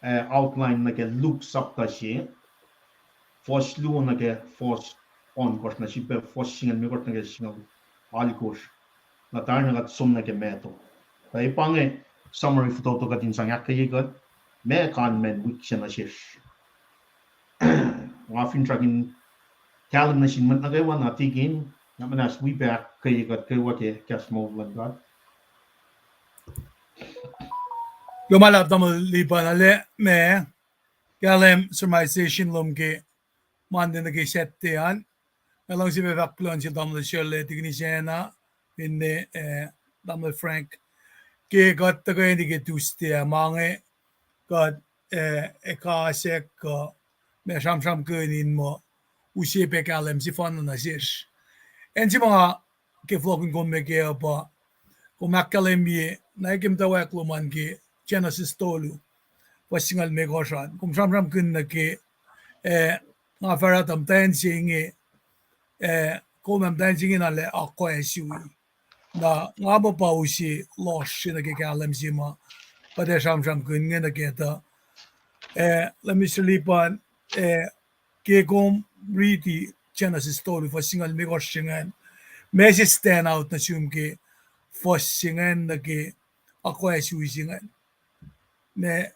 eh, outline nuh ke Luke sapta se, fuhs luo nuh ke fuhs ohnkohsr, na srihpac fuhs singucul limekohsr nuh ke singucul alkohsr. Na tari na kuht som nuh ke Matthew. Tuh ac pa inge summary fototo kuht in sang ahkkweye kuht, ma kalmacn wik se nuh sesr. Nga finsrak in kahlwem nuh sin mwet nuh kwewa na tikin, na muhnahs wi pac ahkkweye kuht kwewa ke kahs moul luhn God. Kuloh ma luhlahp tamuhlwel Lipan, arlac ma kahlwem summarization lom ke Monday nuh ke Saturday an. Nga luhngse pac fahk kuloh nuh sel tamuhlwel Sherle, tikin Isacna, finne, eh, tamuhlwel Frank, ke kuht tuhkweni ke Tuesday ah, ma inge kuht, eh, ekuh sac kuh ma sramsramkihn in muh use pac kahlwem sefanna nuh sesr. Acn se ma nga ke fohlohkihn kom me kac uh pa kom ahkkahlwemye na ke muhtwacwacack lom an ke Genesis tolu, fuhs singucul limekohsr an. Kom sramsramkihn nuh ke, eh, nga fahsr tuh muhtwacn se inge, eh, kom muhtwacn se inge na lah akwasui. Na nga muh pa use lohsr se nuh ke kahlwem se ma kuht ac sramsramkihn inge nuh ke tuh, eh, lah Mister Lipan, eh, ke kom riti Genesis tolu fuhs singucul limekohsr se ingacn, ma se stand out nuh sum ke fuhs se ingacn nuh ke akwasui se ingacn. Ma,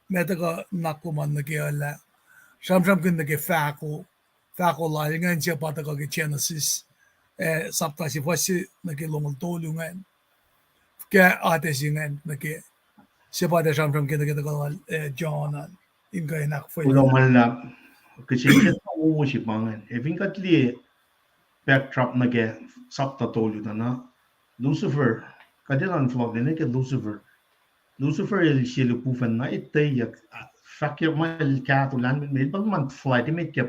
ma tuhkuh nuhnak lom an nuh ke uh lah sramsramkihn nuh ke fahko, fahko lal ingacn se pa tuhkuh ke Genesis, eh, sapta se fuhs se nuh ke longoul tolu ingacn. Ke atac se ingacn nuh ke, se pa tuh sramsramkihn nuh ke tuhkuh lal, eh, John an, in kuh in ahkfalye. Kuloh ma luhlahp, kihsen se na wowo se pa ingacn. Ac fin kuht liye backdrop nuh ke sapta tolu tuh na, Lucifer, kuht elan fohlohk nuh ke Lucifer. Lucifer el sie lihpufacn na etweyuck, ah, fahkyak ma el kahto lahlmwetmwet, el pa luhman fuhlwact emet ke,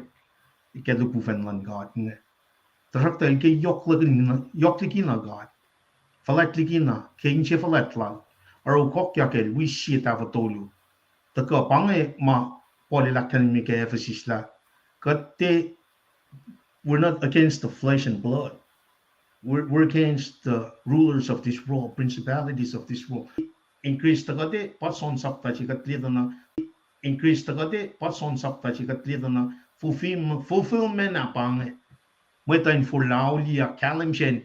ke lihpufacn luhn God inge. Tuhsruhktuh el ke yohk liki, yohk likina God. Fuhlwact likina, ke inse fuhlwact lal. Oruh okokyak el wi sie tahfuh tolu. Tuhkuh pa inge ma Paul el ahkkahlwemye ke Ephesus lah, kuht tiac, we're not against the flesh and blood. We're, we're against the rulers of this world, principalities of this world. Increase tuhkuh te, pa John sapta se kuht liye tuh na, increase tuhkuh te, pa John sapta se kuht liye tuh na, fulfill-, fulfillment ah pa inge. Mwet uh in forlah auliyak, kahlwem sacn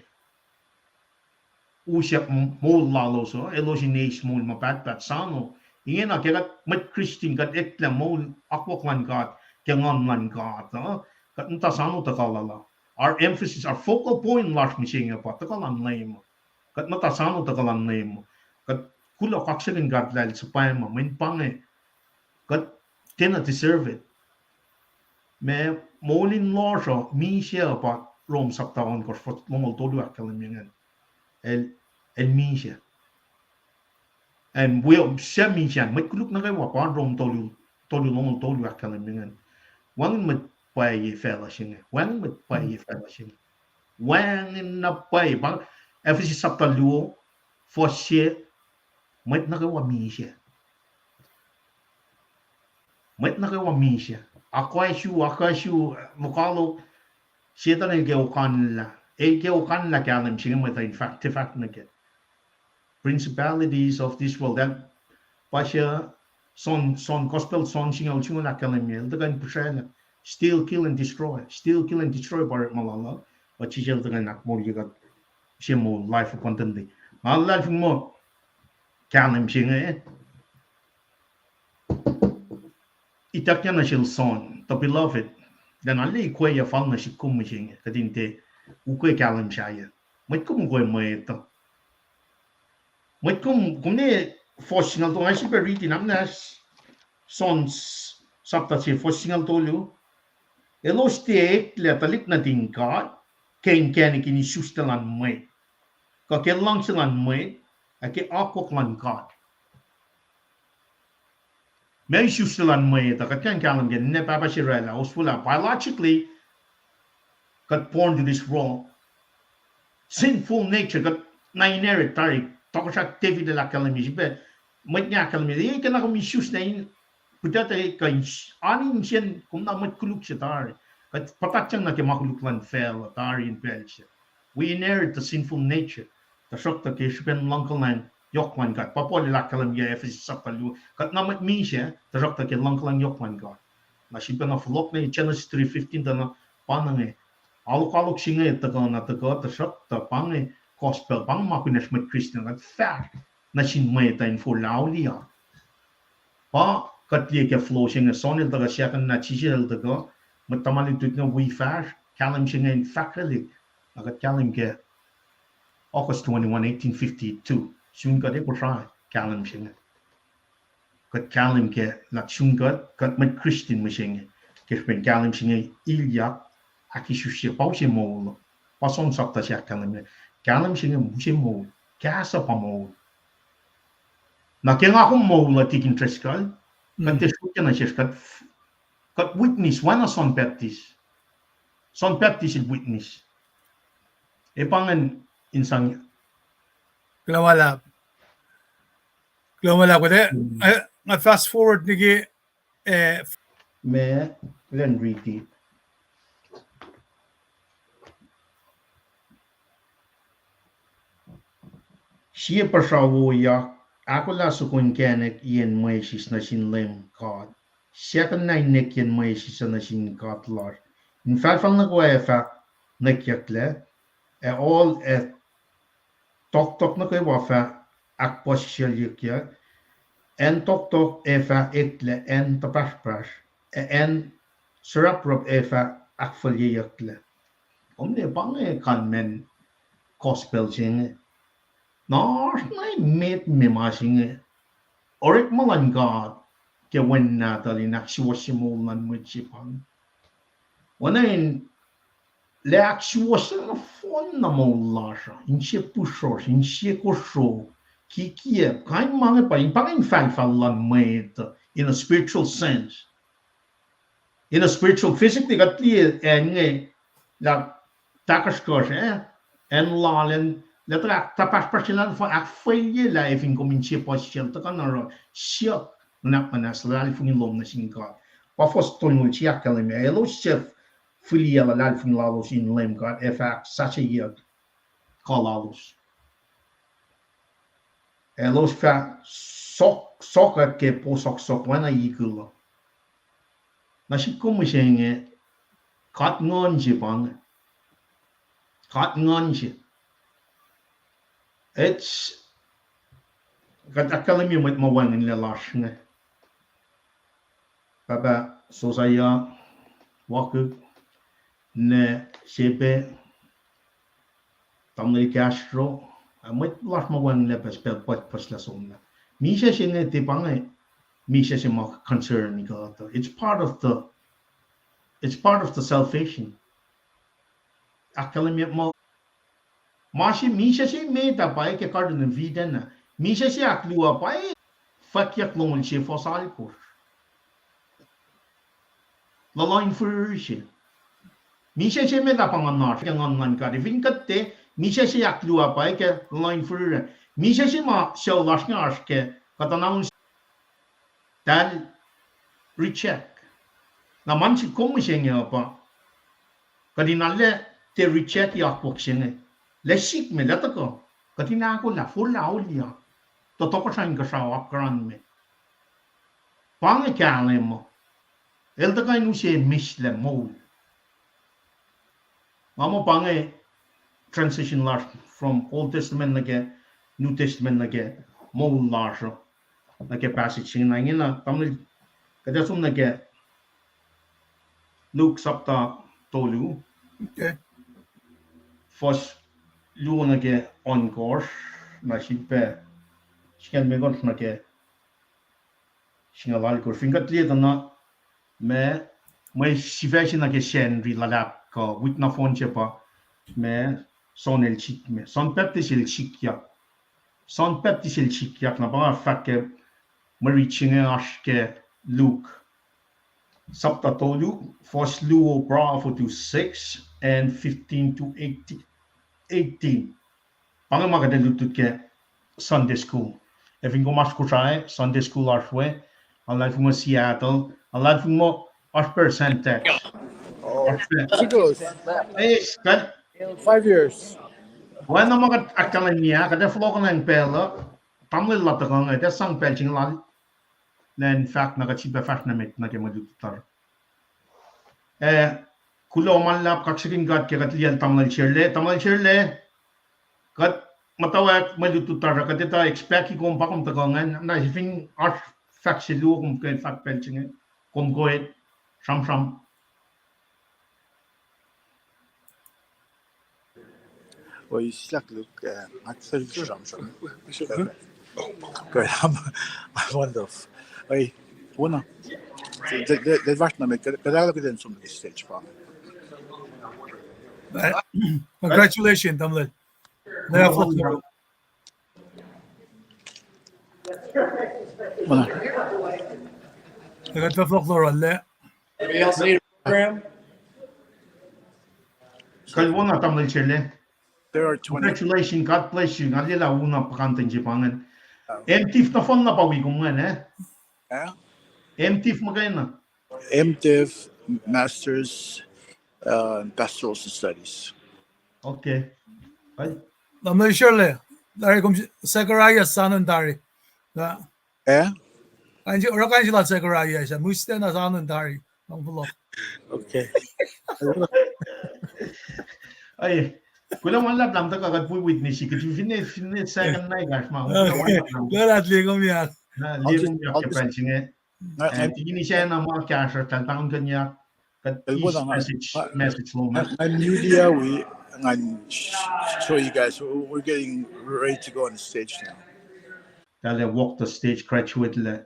usyuck m-, moul lalos uh, elos in eis moul ma pahtpaht sano. Ingena ke kuht mwet Christian kuht eklac moul akwuck luhn God ke nguhn luhn God uh, kuht muhta sano tuhkuh lal uh. Our emphasis, our focal point lasr mihsenge pa tuhkuh luhn Leum uh. Kuht muhta sano tuhkuh luhn Leum uh. Kuht kuloh kaksakihn God lah El suhpwacma, mweyen pa inge kuht tiacna deserve it. Ma moul in lohsr uh misac uh pa Rom sapta ohnkohsr fuhs longoul tolu ahkkahlwemye ingacn. El, el misac. Ac wi suc misac an, mwet koluk nuh kwewa pa Rom tolu, tolu longoul tolu ahkkahlwemye ingacn. Wacngihn mwet pwacye facluh se inge. Wacngihn mwet pwacye facluh se inge. Wacngihn na pwacye. Pa Ephesus sapta luo, fuhs se, mwet nuh kwewa misac. Mwet nuh kwewa misac. Akwuck su, akwuck su, lokoalok, Setuhn el ke okanlah. El ke okanlah kahlwem se inge mwet uh in fahk, tiac fahk nuh kac. Principalities of this world. That pa se John, John, Gospel John singucul, singucul ahkkahlwemye. El tuhkuh in pihsraclah. Steal, kill, and destroy. Steal, kill, and destroy pa orekma lal uh. But Jisus El tuhkuh in ahkmoulye kuht, se moul, life abundantly. Nga luhlahlfongi muh kahlwem se inge ituckyang nuh sel John, the beloved. Then arlac ikweyuc fal nuh sihk kom mihsenge, kuht in tiac ukwe kahlwem sahyac. Mwet kom ukwe mwet uh. Mwet kom, kom ne fuhs singucul tolu, nga sifilpac riti na muhnahs John sapta se fuhs singucul tolu. Elos tiac eklac tuhlihk nuhtin God ke inkacnek in isuslac luhn mwet, kuh ke luhngse luhn mwet, ac ke akwuck luhn God. Ma isuslac luhn mwet uh, kuht kuh in kahlwem ke ninac pahpah se orwaclah, oswelah biologically, kuht born to this world. Sinful nature, kuht na inherit tari, tohkohsrah David el ahkkahlwemye, srihpac, mwet inge ahkkahlwemye, e, ke na kom isusla in, pihtuctuc kuh in, an insiyacn kom na mwet koluk se tari. Kuht puhtatyang nuh ke ma koluk luhn facluh tari in pacl se. We inherit the sinful nature. Tuhsruhktuh ke srihpen luhngkuhlwacng yohk luhn God. Pa Paul el ahkkahlwemye ke Ephesus sapta luo. Kuht na mwet misac, tuhsruhktuh ke luhngkuhlwacng yohk luhn God. Na srihpac na fohlohk nuh Genesis three fifteen tuh na pa inge. Alokalok se inge tuhkuh na tuhkuh, tuhsruhktuh pa inge gospel, pa inge ma kunacsr mwet Christian, kuht fahsr nuh sin mwet uh in forlah auliyak. Pa kuht liye ke flow se inge, John el tuhkuh, second na Jisus el tuhkuh, mwet tuhma lutlut inge wi fahsr, kahlwem se inge in fahkwelihk, na kuht kahlwem ke August twenty-one, eighteen fifty-two, sun kuht e Kosrae kahlwem se inge. Kuht kahlwem ke lah sun kuht, kuht mwet Christian mihsenge, ke srihpen kahlwem se inge ilyak, ahkisusye, pa use moul. Pa John sapta se ahkkahlwemye, kahlwem se inge use moul, kahs uh pa moul. Na ke nga kom moul uh, Tikin Driscoll, kuht tiac sruokyac nuh sesr, kuht, kuht witness oacna John Baptist. John Baptist el witness. E pa ingacn in sang. Kuloh ma luhlahp. Kuloh ma luhlahp. Kuht, eh, nga fast forward liki, eh, ma, len riti. Sie puhsra woyak, ahkolah soko inkacnek yen mwesis nuh sin Leum God. Siyuck na inkacnek yen mwesis uh nuh sin God lasr. Infahlfahl nuh kwewa ac fah nwacklah, ac ohl ac tohktohk nuh kwewa fah ahkpuhsisaclyeyuck. Acn tohktohk ac fah eklac acn tuhpahsrpahsr, ac acn sraprup ac fah ahkfulyeyucklac. Kom liye pa inge kalmacn gospel se inge. Na oasr na emet me ma se inge. Orekma luhn God ke Wen Nahtuhl in ahksuwohsye moul luhn mwet se pa inge. Oacna in lah ahksuwohsye nohfohn na moul lasr uh, inse pihsrosr, inse kosro, kikiacp, kain ma inge pa, in pa inge infahlfahl luhn mwet uh, in a spiritual sense. In a spiritual, physically, kuht liye acn inge, lah tahkuhsrkuhsr, eh? Acn lal, acn, lah tuh tuhpahsrpahsr se lah fah ahkfweyucklac, efin kom inse puhsisacl tuhkuh na oruh siyuck nuhnak muhnahs luhlahlfongi lom nuh sin God. Pa fuhs tolngoul se ahkkahlwemye, elos suc fihliyac luhlahlfongi lalos in Leum God ac fah ahksasucyeyuck kuh lalos. Elos fah sok, sohkwack ke posohksohk oacna ikul uh. Na sihk kom mihsenge, God nguhn se pa inge. God nguhn se. It's, kuht ahkkahlwemye mwet ma wacngihnlac lasr inge. Pahpah Josiah Wakuk, ne Sepe, tamuhlwel Castro, ah, mwet lasr ma wacngihnlac pac pacl pucspucs lah somlah. Misac se inge tiac pa inge, misac se ma concern kuht uh. It's part of the, it's part of the salvation. Ahkkahlwemye muh, ma se, misac se met ah pwacye ke Garden of Eden ah. Misac se ahkluo ah pwacye, fwackyuck longoul sie fuhs alkosr. Luhluh in fihrihr se. Misac se met ah pa nguhn lasr ke nguhn luhn God. Efin kuht tiac, misac se ahkluo ah pwacye ke luhluh in fihrihr. Misac se ma sucu lasr inge oasr ke kuhtuh na un tahl reject. Na ma sihk kom mihsenge uh pa, kuht in arlac tiac reject akwuck se inge. Lah sihk me, lah tuhkuh, kuht in ahkolah, forlah auliyak, tuh tohkohsrah inkuhsrao apkuhran me. Pa inge kahlwem uh. El tuhkuh in use mihslac moul. Nga muh pa inge transition lasr from Old Testament nuh ke New Testament nuh ke moul lasr uh, nuh ke passage se ingena, ingena, tamuhlwel, kuht ac som nuh ke Luke sapta tolu, fuhs luo nuh ke ohnkohsr, na sifilpac singucul limekohsr nuh ke singucul alkohsr. Fin kuht liye tuh na, ma, mwe sifac se nuh ke Sacnri luhlahp kuh wik nohfohn se pa, ma, John el sik-, ma, John Baptist el sikyak. John Baptist el sikyak, na pa nga fahk ke mwe rit se inge oasr ke Luke, sapta tolu, fuhs luo, bravo to six and fifteen to eighteen. Pa inge ma kuht ac lutlut ke Sunday school. Ac fin kom oasr Kosrae, Sunday school oasr we, alalfongo Seattle, alalfongo oasr pac Santac. Oh, oasr pac. Eis, kuht five years. Oacna ma kuht ahkkahlwemye ah, kuht ac fohlohkohnacng pacl uh, tamuhlwel la tuhkuh inge, ac sang pacl se inge lal, lah in fahk na kuht sifilpac fahsr nuh met nuh ke mwe lutlut lasr. Eh, kuloh ma luhlahp, kaksakihn God ke kuht liyacl tamuhlwel Sherle, tamuhlwel Sherle, kuht muhtwacwacack mwe lutlut lasr uh, kuht etuh expect kom pa kom tuhkuh ingacn, na sifacna oasr fahk se luo kom kuh in fahk pacl se inge, kom kuh in sramsram. Oi, sislah Luke, eh, nga sislah sramsram. Kuh, I'm, I'm one of, oi, wona. Kuht ac look at som stage pa. Congratulations, tamuhlwel. Anybody else need a program? Kuh wona, tamuhlwel Sherle. There are twenty. Congratulations, God bless you. Nga liye lah wona puhkantwen se pa ingacn. M.Div nohfohn na pa wi kom ingacn, eh? M.Div muhkwena. M.Div, Masters, uh, in Pastoral Studies. Okay. Tamuhlwel Sherle, tari kom Zechariah sanon tari. Eh? Oruh kain se lal Zechariah, sa mihs na sanon tari. Okay. Kuloh ma luhlahp lah tuhkuh kuht wi witness, kuht finne, finne second na kahsr ma. Kuloh ma luhlahp lah liye kom ya. Liye kom ya ke pacl se inge. Ac tikin Isacna ma kahsruh, tahl pahngon kuh in ya, kuht eis message, message lom ah. Ngan media wi, ngan show you guys, we're getting ready to go on the stage now. Tahl ac walk the stage, graduate lac,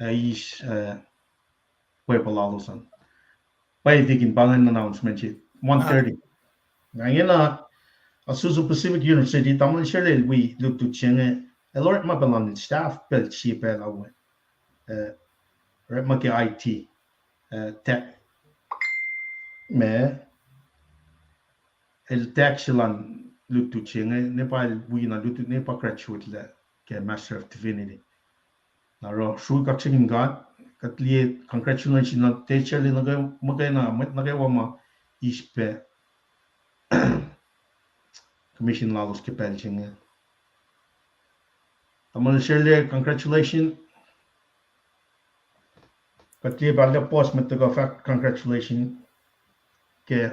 ac eis, eh, pwepuh lalos an. Pwacye tikin, pa ingacn announcement se, one thirty. Nga ingena, Azusa Pacific University, tamuhlwel Sherle el wi lutlut se inge, el orekma pacl an staff pacl sie pacl ah we. Eh, orekma ke I T, eh, tech, ma, el tech se lal lutlut se inge, ne pa el wi na lutlut, ne pa graduate lac ke Master of Divinity. Na oruh srui kaksakihn God, kuht liye congratulations na teacher lac nuh ke muhkwena, mwet nuh kwewa ma eis pac commission lalos ke pacl se inge. Tamuhlwel Sherle, congratulations. Kuht liye pacl lac puhs mwet tuhkuh fahk congratulations ke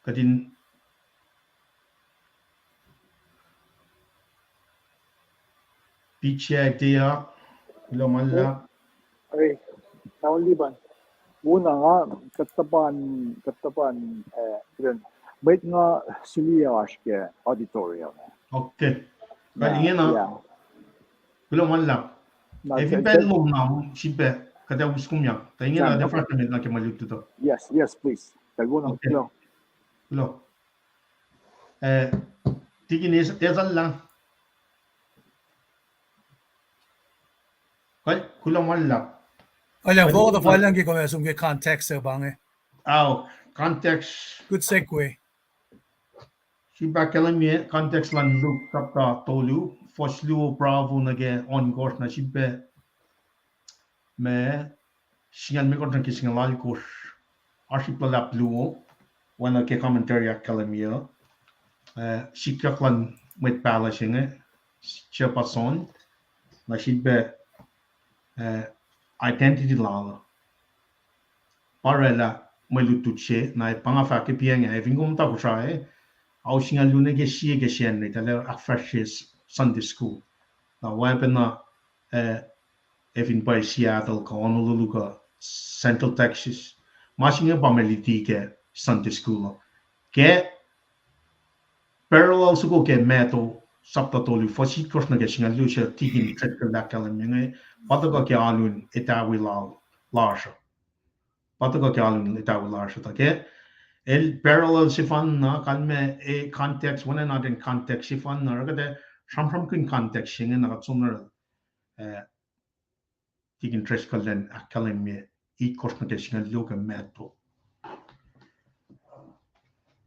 kuht in P J Tia, kuloh ma luhlahp. Oi, tamuhlwel Liban. Wona nga, kuht tuhpan, kuht tuhpan, eh, mwet nga suli oasr ke auditorium. Okay. Kuht ingena. Kuloh ma luhlahp. Ac fin pacl lom na, sifilpac kuht ac us kom ya. Tuh ingena, tuh fahsr nuh met nuh ke mwe lutlut uh. Yes, yes, please. Kuloh. Kuloh. Eh, tikin Esalla. Kuloh ma luhlahp. Alu, fohlohk tuh fal yang ke kom ac som ke context se pa inge. Ao, context. Good segue. Sifilpac ahkkahlwemye context luhn Luke sapta tolu, fuhs luo, bravo nuh ke ohnkohsr, na sifilpac ma singucul limekohsr nuh ke singucul alkosr, oasr ip luhlahp luo, oacna ke commentary ahkkahlwemye, eh, sikyak luhn mwet pahluh se inge, Chapason, na sifilpac, eh, identity lal uh. Pa oraclah mwe lutlut se, na pa nga fahk ke piacng ah, ac fin kom muhta Kosrae, ao singucul luo nuh ke sie ke Sacnri, tahl ahkfahsrye Sunday school. Na oacpacna, eh, ac fin pwacye Seattle kuh Honolulu kuh Central Texas, ma se inge pa mwe luti ke Sunday school uh. Ke parallel soko ke Matthew sapta tolu, fuhs itkohsr nuh ke singucul luo, se tikin Driscoll el ahkkahlwemye inge, pa tuhkuh ke alu in etawi lal, lasr uh. Pa tuhkuh ke alu in etawi lasr uh tuh ke el parallel sefanna, kalmac, eh, context, oacna in context sefanna, oruh kuht ac sramsramkihn context se inge na kuht som nuh, eh, Deacon Driscoll elan ahkkahlwemye itkohsr nuh ke singucul luo ke Matthew.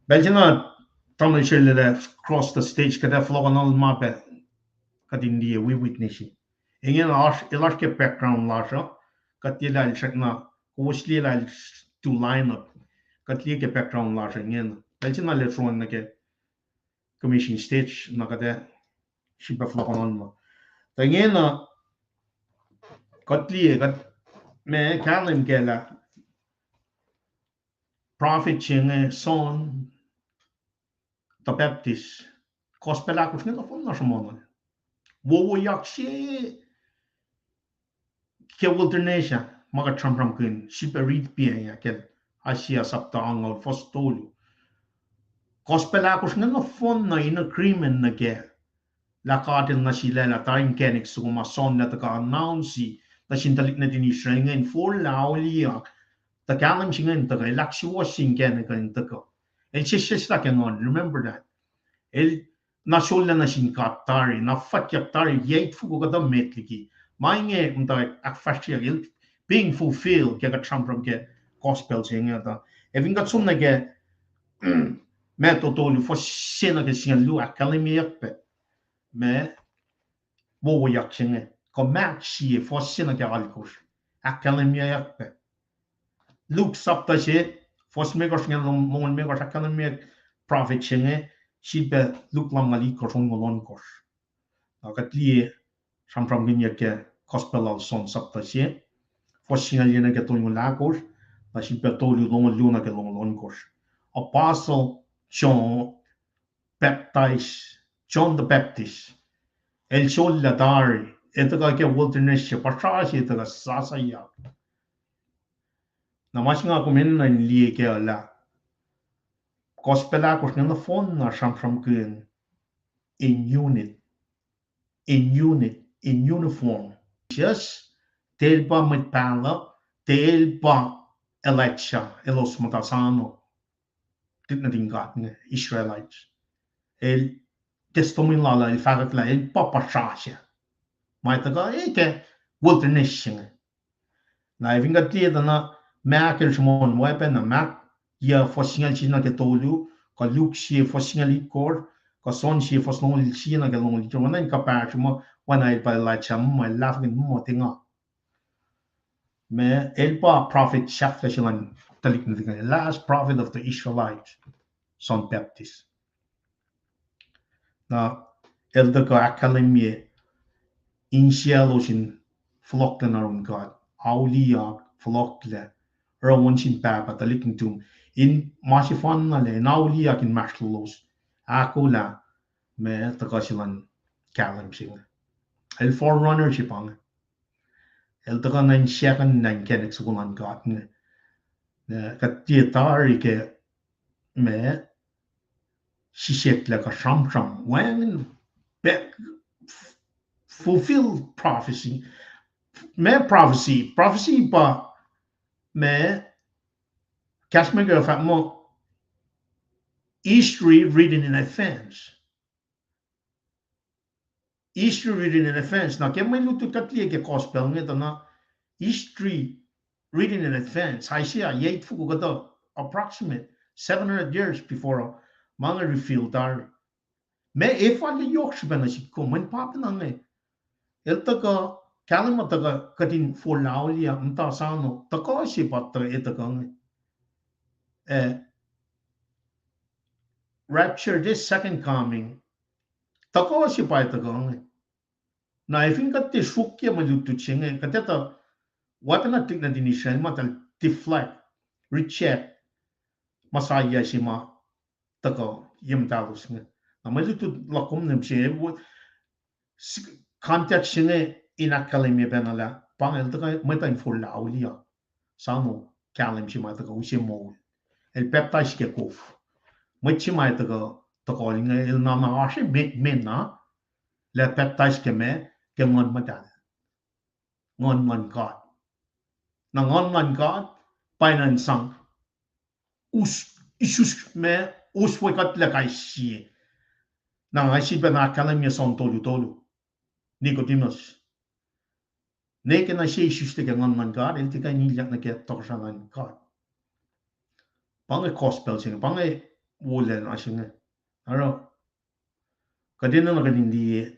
Pacl se na tamuhlwel Israel lah cross the stage, kuht ac fohlohkohnal ma pac kuht in liye wi witness. Ingena oasr, el oasr ke background lasr uh, kuht liye lah el srackna, kowos liye lah el tu line up. Kuht liye ke background lasr uh ingena. Pacl se na el sroang nuh ke commission stage, na kuht ac sifilpac fohlohkohnal ma. Tuh ingena, kuht liye, kuht, ma kahlwem kac lah prophet se inge John the Baptist. Gospel ahkosr inge nohfohn na sruhmuhn. Wowoyak se ke wilderness ah, ma kuht sramsramkihn, sifilpac riti pac ah ke Isaiah sapta angngaul fuhs tolu. Gospel ahkosr inge nohfohn na in agreement nuh kac lah God El nuh sel lah tari inkacnek soko ma John el tuhkuh announce nuh sin tuhlihk nuhtin Israel inge in forlah auliyak. Tuh kahlwem se inge in tuhkuh, el ahksuwohsye inkacnek in tuhkuh. El sesseslah ke nguhn, remember that. El na sollah nuh sin God tari, na fwackyuck tari, yac itfoko kuhtuh met liki. Ma inge muhta ahkfahsryeyuck, el being fulfilled ke kuht sramsram ke gospel se inge tuh. Ac fin kuht som nuh ke Matthew tolu fuhs se nuh ke singucul luo, ahkkahlwemyeyuck pac ma wowoyak se inge. Kuh Mark sie fuhs se nuh ke alkosr, ahkkahlwemyeyuck pac. Luke sapta se, fuhs limekohsr inge longoul limekohsr, ahkkahlwemyeyuck prophet se inge, sifilpac Luke lumngaul itkohsr, onngoul ohnkohsr. Na kuht liye sramsramkihnyuck ke gospel lal John sapta sie, fuhs singucul yac nuh ke tolngoul ahkosr, na sifilpac tolu, longoul luo nuh ke longoul ohnkohsr. Apostle John Baptist, John the Baptist, el sollah tari, el tuhkuh ke wilderness se, puhsra se tuhkuh sasuyak. Na ma se nga kom enenuh in liye kac lah gospel ahkosr inge nohfohn na sramsramkihn in unit, in unit, in uniform. Yes, tiac el pa mwet pahluh, tiac el pa Elijah, elos muhta sano, tuhlihk nuhtin God inge, Israelites. El testimony lal ah, el fahkwack lah el pa puhsra se ma tuhkuh ke wilderness se inge. Na fin kuht liye tuh na Mark el sruhmuhn oacpacna, Mark yac fuhs singucul sie nuh ke tolu, kuh Luke sie fuhs singucul itkohsr, kuh John sie fuhs longoul sie nuh ke longoul itkohsr, oacna in kuhpahsr muh oacna el pa Elijah, muh el lahfwekihn muh tenga. Ma el pa prophet sahflah se luhn tuhlihk nuhtin God, last prophet of the Israelites, John Baptist. Na el tuhkuh ahkkahlwemye insiyaclos in fohlohklac nuh yurin God, auliyak, fohlohklac, oruh on sin Pahpah, tuhlihk nuhtum, in ma sefanna lac, in auliyak inmahsrlolos, ahkolah ma tuhkuh se luhn kahlwem se inge. El forerunner se pa inge. El tuhkuh nuh in second nuh inkacnek soko luhn God inge. Na kuht tiac tari ke ma sisek lah kuh sramsram wacngihn, fulfill prophecy. Ma prophecy, prophecy pa ma kahs America fahk muh history written in advance. History written in advance. Na ke mwe lutlut kuht liye ke gospel inge tuh na history written in advance. Isaiah yac itfoko kuhtuh, approximate seven hundred years before, uh, ma inge reveal tari. Ma efallac yohk srihpac nuh sihk kom, mweyen pa pacna inge. El tuhkuh, kahlwem ma tuhkuh kuht in forlah auliyak, muhta sano, tuhkuh se pa tuh e tuhkuh inge. Eh, rapture, the second coming, tuhkuh se pa e tuhkuh inge. Na fin kuht tiac sruokyac mwe lutlut se inge, kuht etuh oacpacna tuhlihk nuhtin Israel ma eltahl deflect, reject Messiah se ma tuhkuh ye muhtahlos inge. Na mwe lutlut luhk kom nuh se, context se inge in ahkkahlwemye pacna lah pa inge el tuhkuh mwet in forlah auliyak. Sano kahlwem se ma tuhkuh use moul. El pacptais ke kof. Mwet se ma tuhkuh, tuhkuh inge el na na oasr emet me na, lah pacptais ke ma, ke Nguhn Muhtahl, Nguhn luhn God. Na Nguhn luhn God pa in sang us, isus ma, us we kuhtlac kais sie. Na nga sifilpac na ahkkahlwemye John tolu tolu, Nicodemus. ne ke na sie isuslac ke Nguhn luhn God, el tiac kuh in ilyak nuh ke tohkohsrahi luhn God. Pa inge gospel se inge, pa inge wolacna se inge. Oruh, kuht enenuh kuht in liye,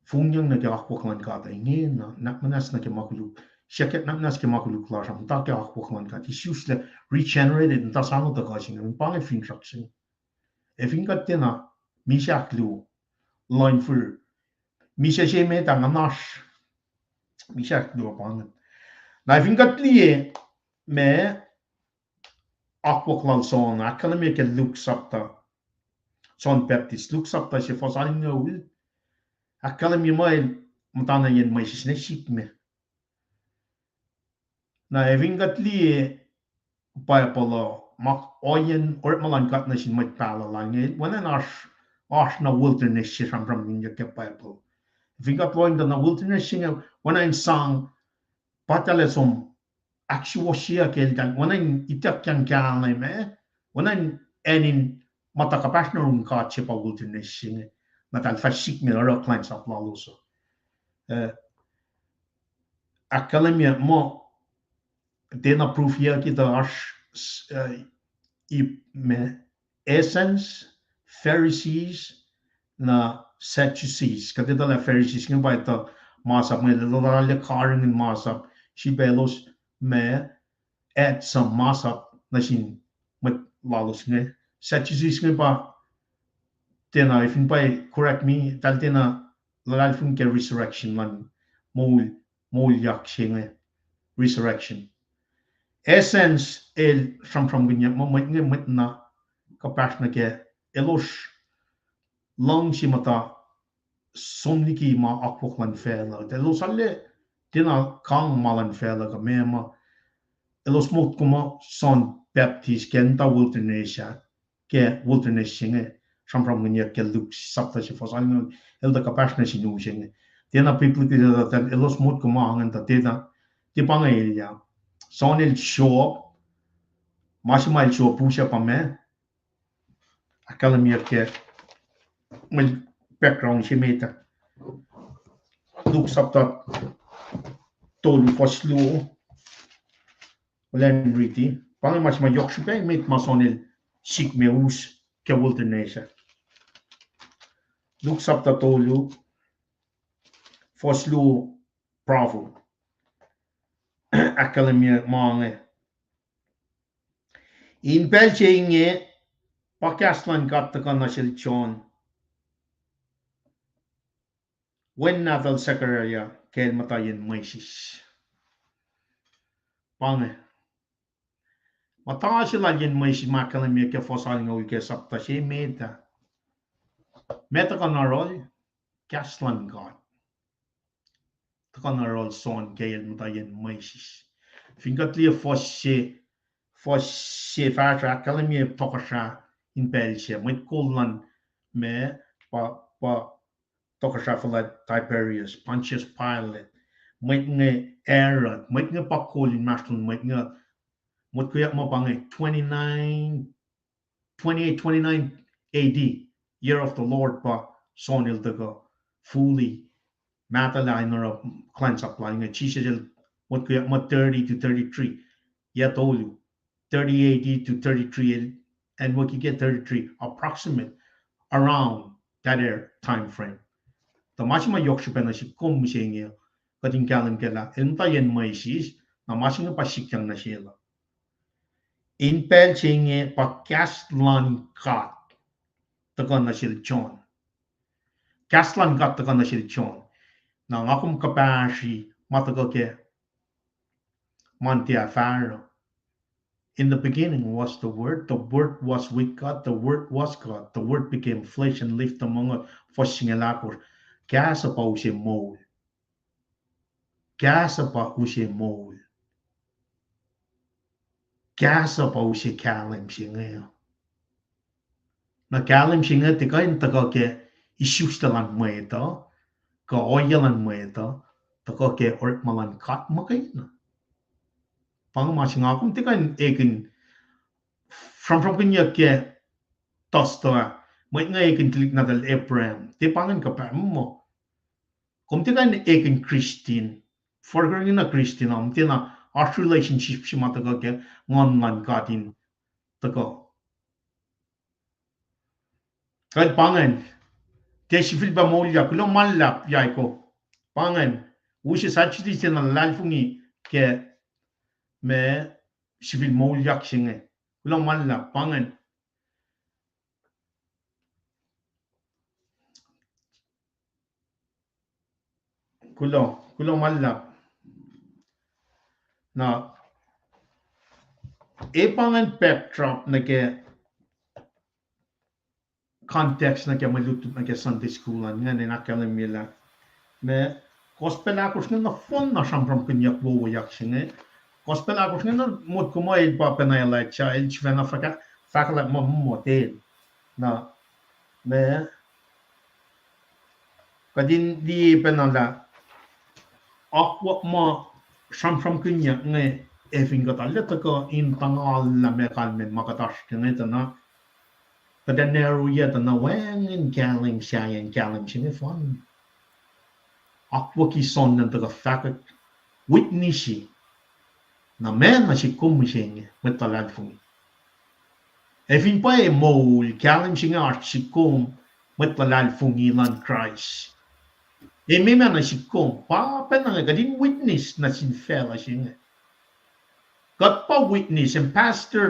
fongiyang nuh ke akwuck luhn God, ingena, nuhnak muhnahs nuh ke ma koluk, siyuck nuhnak muhnahs ke ma koluk lasr uh, muhta ke akwuck luhn God, isuslac, regenerated, muhta soano tuhkuh se inge, pa inge finsrak se inge. Ac fin kuht tiacna, misac ahkluo, lohn fir, misac se met ah nguhnasr, misac ahkluo pa inge. Na fin kuht liye, ma, akwuck lal John, ahkkahlwemye ke Luke sapta, John Baptist, Luke sapta se fuhs alngoul, ahkkahlwemye muh el muhtana yen mwesihs ne sikme. Na ac fin kuht liye Bible uh, ma ohiyacn orekma luhn God nuh sin mwet pahluh lal inge, oacna in oasr, oasr na wilderness se sramsramkihnyuck ke Bible. Fin kuht lohng tuh na wilderness se inge, oacna in sang, pa eltahl som ahksuwohsyeyuck eltahl, oacna in ituckyang kahlwem, eh? Oacna in acn in muhta kuhpahsr nuh yurin God se pa wilderness se inge. Na eltahl fah sikme oruh kuhlwacnsap lalos uh. Eh, ahkkahlwemye muh, tiacna proof-iyucki tuh oasr, eh, ip ma, Essenes, Pharisees, na Sadducees. Kuht etuh lah Pharisees inge pa etuh masap inge, elos lalac karihngihn masap, srihpac elos ma, add some masap nuh sin mwet lalos inge. Sadducees inge pa, tiacna, if in pa correct me, eltahl tiacna luhlahlfongi ke resurrection luhn moul, moulyak se inge, resurrection. Essenes el sramsramkihnyuck muh mwet inge mwet na kuhpahsr nuh ke, elos luhngse muhta som liki ma akwuck luhn facluh. Elos arlac tiacna kang ma luhn facluh kuh meac ma, elos motko muh John Baptist ke el muhta wilderness ah, ke wilderness se inge, sramsramkihnyuck ke Luke sapta se fuhs alngoul, el tuh kuhpahsr nuh sin u se inge. Tiacna biblically, elos motko muh ingacn tuh tiacna, tiac pa inge elyah. John el show up, ma se ma el show up uh se pa ma, ahkkahlwemyeyuck ke mwe background se met ah. Luke sapta tolu fuhs luo. Olwelah in riti. Pa inge ma se ma yohk srihpac met ma John el sikme us ke wilderness ah. Luke sapta tolu fuhs luo, Proverb. Ahkkahlwemye ma inge. In pacl se inge pa kahs luhn God tuhkuh nuh sel John, wen nahtuhl Zechariah, ke el muhta yen mwesis. Pa inge. Muhta se lal yen mwesis ma ahkkahlwemye ke fuhs alngoul ke sapta se met ah. Meac tuhkuh nuh yohrohl? Kahs luhn God tuhkuh nuh yohrohl John ke el muhta yen mwesis. Fin kuht liye fuhs se, fuhs se fahsruh ahkkahlwemye tohkohsrah in pacl se, mwet kol luhn ma, pa, pa tohkohsrah fuhlwact Tiberius, Pontius Pilate, mwet inge Herod, mwet inge pa kol inmahsrlon mwet inge, motkweyuck muh pa inge twenty-nine, twenty-eight, twenty-nine A D, year of the Lord pa John el tuhkuh fully, mahtuhlah in oruh kuhlwacnsap lal inge. Jisus el motkweyuck muh thirty to thirty-three, yac tolu, thirty A D to thirty-three, el, and we could get thirty-three, approximate, around that era time frame. Tuh ma se ma yohk srihpac nuh sihk kom mihsenge, kuht in kahlwem kac lah el muhta yen mwesis, na ma se inge pa sikyang nuh sel uh. In pacl se inge pa kahs luhn God tuhkuh nuh sel John. Kahs luhn God tuhkuh nuh sel John. Na nga kom kuhpahsri ma tuhkuh ke Monday ah fahsruh. In the beginning was the Word, the Word was with God, the Word was God, the Word became flesh and lived among us. Fuhs singucul ahkosr. Kahs uh pa use moul. Kahs uh pa use moul. Kahs uh pa use kahlwem se inge. Na kahlwem se inge tiac kuh in tuhkuh ke isuslac luhn mwet uh, kuh ohiyac luhn mwet uh, tuhkuh ke orekma luhn God muhkwena. Pa inge ma se nga kom tiac kuh in ekihn sramsramkihnyuck ke Thursday ah, mwet inge ekihn tuhlihk nahtuhl Abraham. Tiac pa ingacn kuhpahsr muh Kom tiac kuh in ekihn Christian, forkihn na Christian, om tiacna oasr relationship se ma tuhkuh ke nguhn luhn God in tuhkuh. Kuht pa ingacn, tiac sifilpac moulyak, kuloh ma luhlahp Yaiko. Pa ingacn, use Saturday se na luhlahlfongi ke ma sifil moulyak se inge. Kuloh ma luhlahp, pa ingacn. Kuloh, kuloh ma luhlahp. Na, e pa ingacn backdrop nuh ke context nuh ke mwe lutlut nuh ke Sunday school an ingacn in ahkkahlwemye lah ma gospel ahkosr inge nohfohn na sramsramkihnyuck wowoyak se inge. Gospel ahkosr inge na motko muh el pa pacna Elijah, el sifacna fahk-, fahkwack ma motko. Na, ma kuht in liye pacna lah akwuck ma sramsramkihnyuck inge ac fin kuht arlac tuhkuh in tuhngallah ma kalmacn ma kuht oasr ke inge tuh na, kuht ac narrow-ye tuh na wacngihn kahlwem sahyacn kahlwem se inge fan. Akwucki soenna tuhkuh fahkwack witness-i. Na meac na sihk kom mihsenge, mwet luhlahlfongi? Ac fin pwacye moul, kahlwem se inge oasr sihk kom, mwet luhlahlfongi luhn Kraist. Ac meac na sihk kom, pa pacna inge kuht in witness nuh sin facluh se inge. Kuht pa witness, ambassador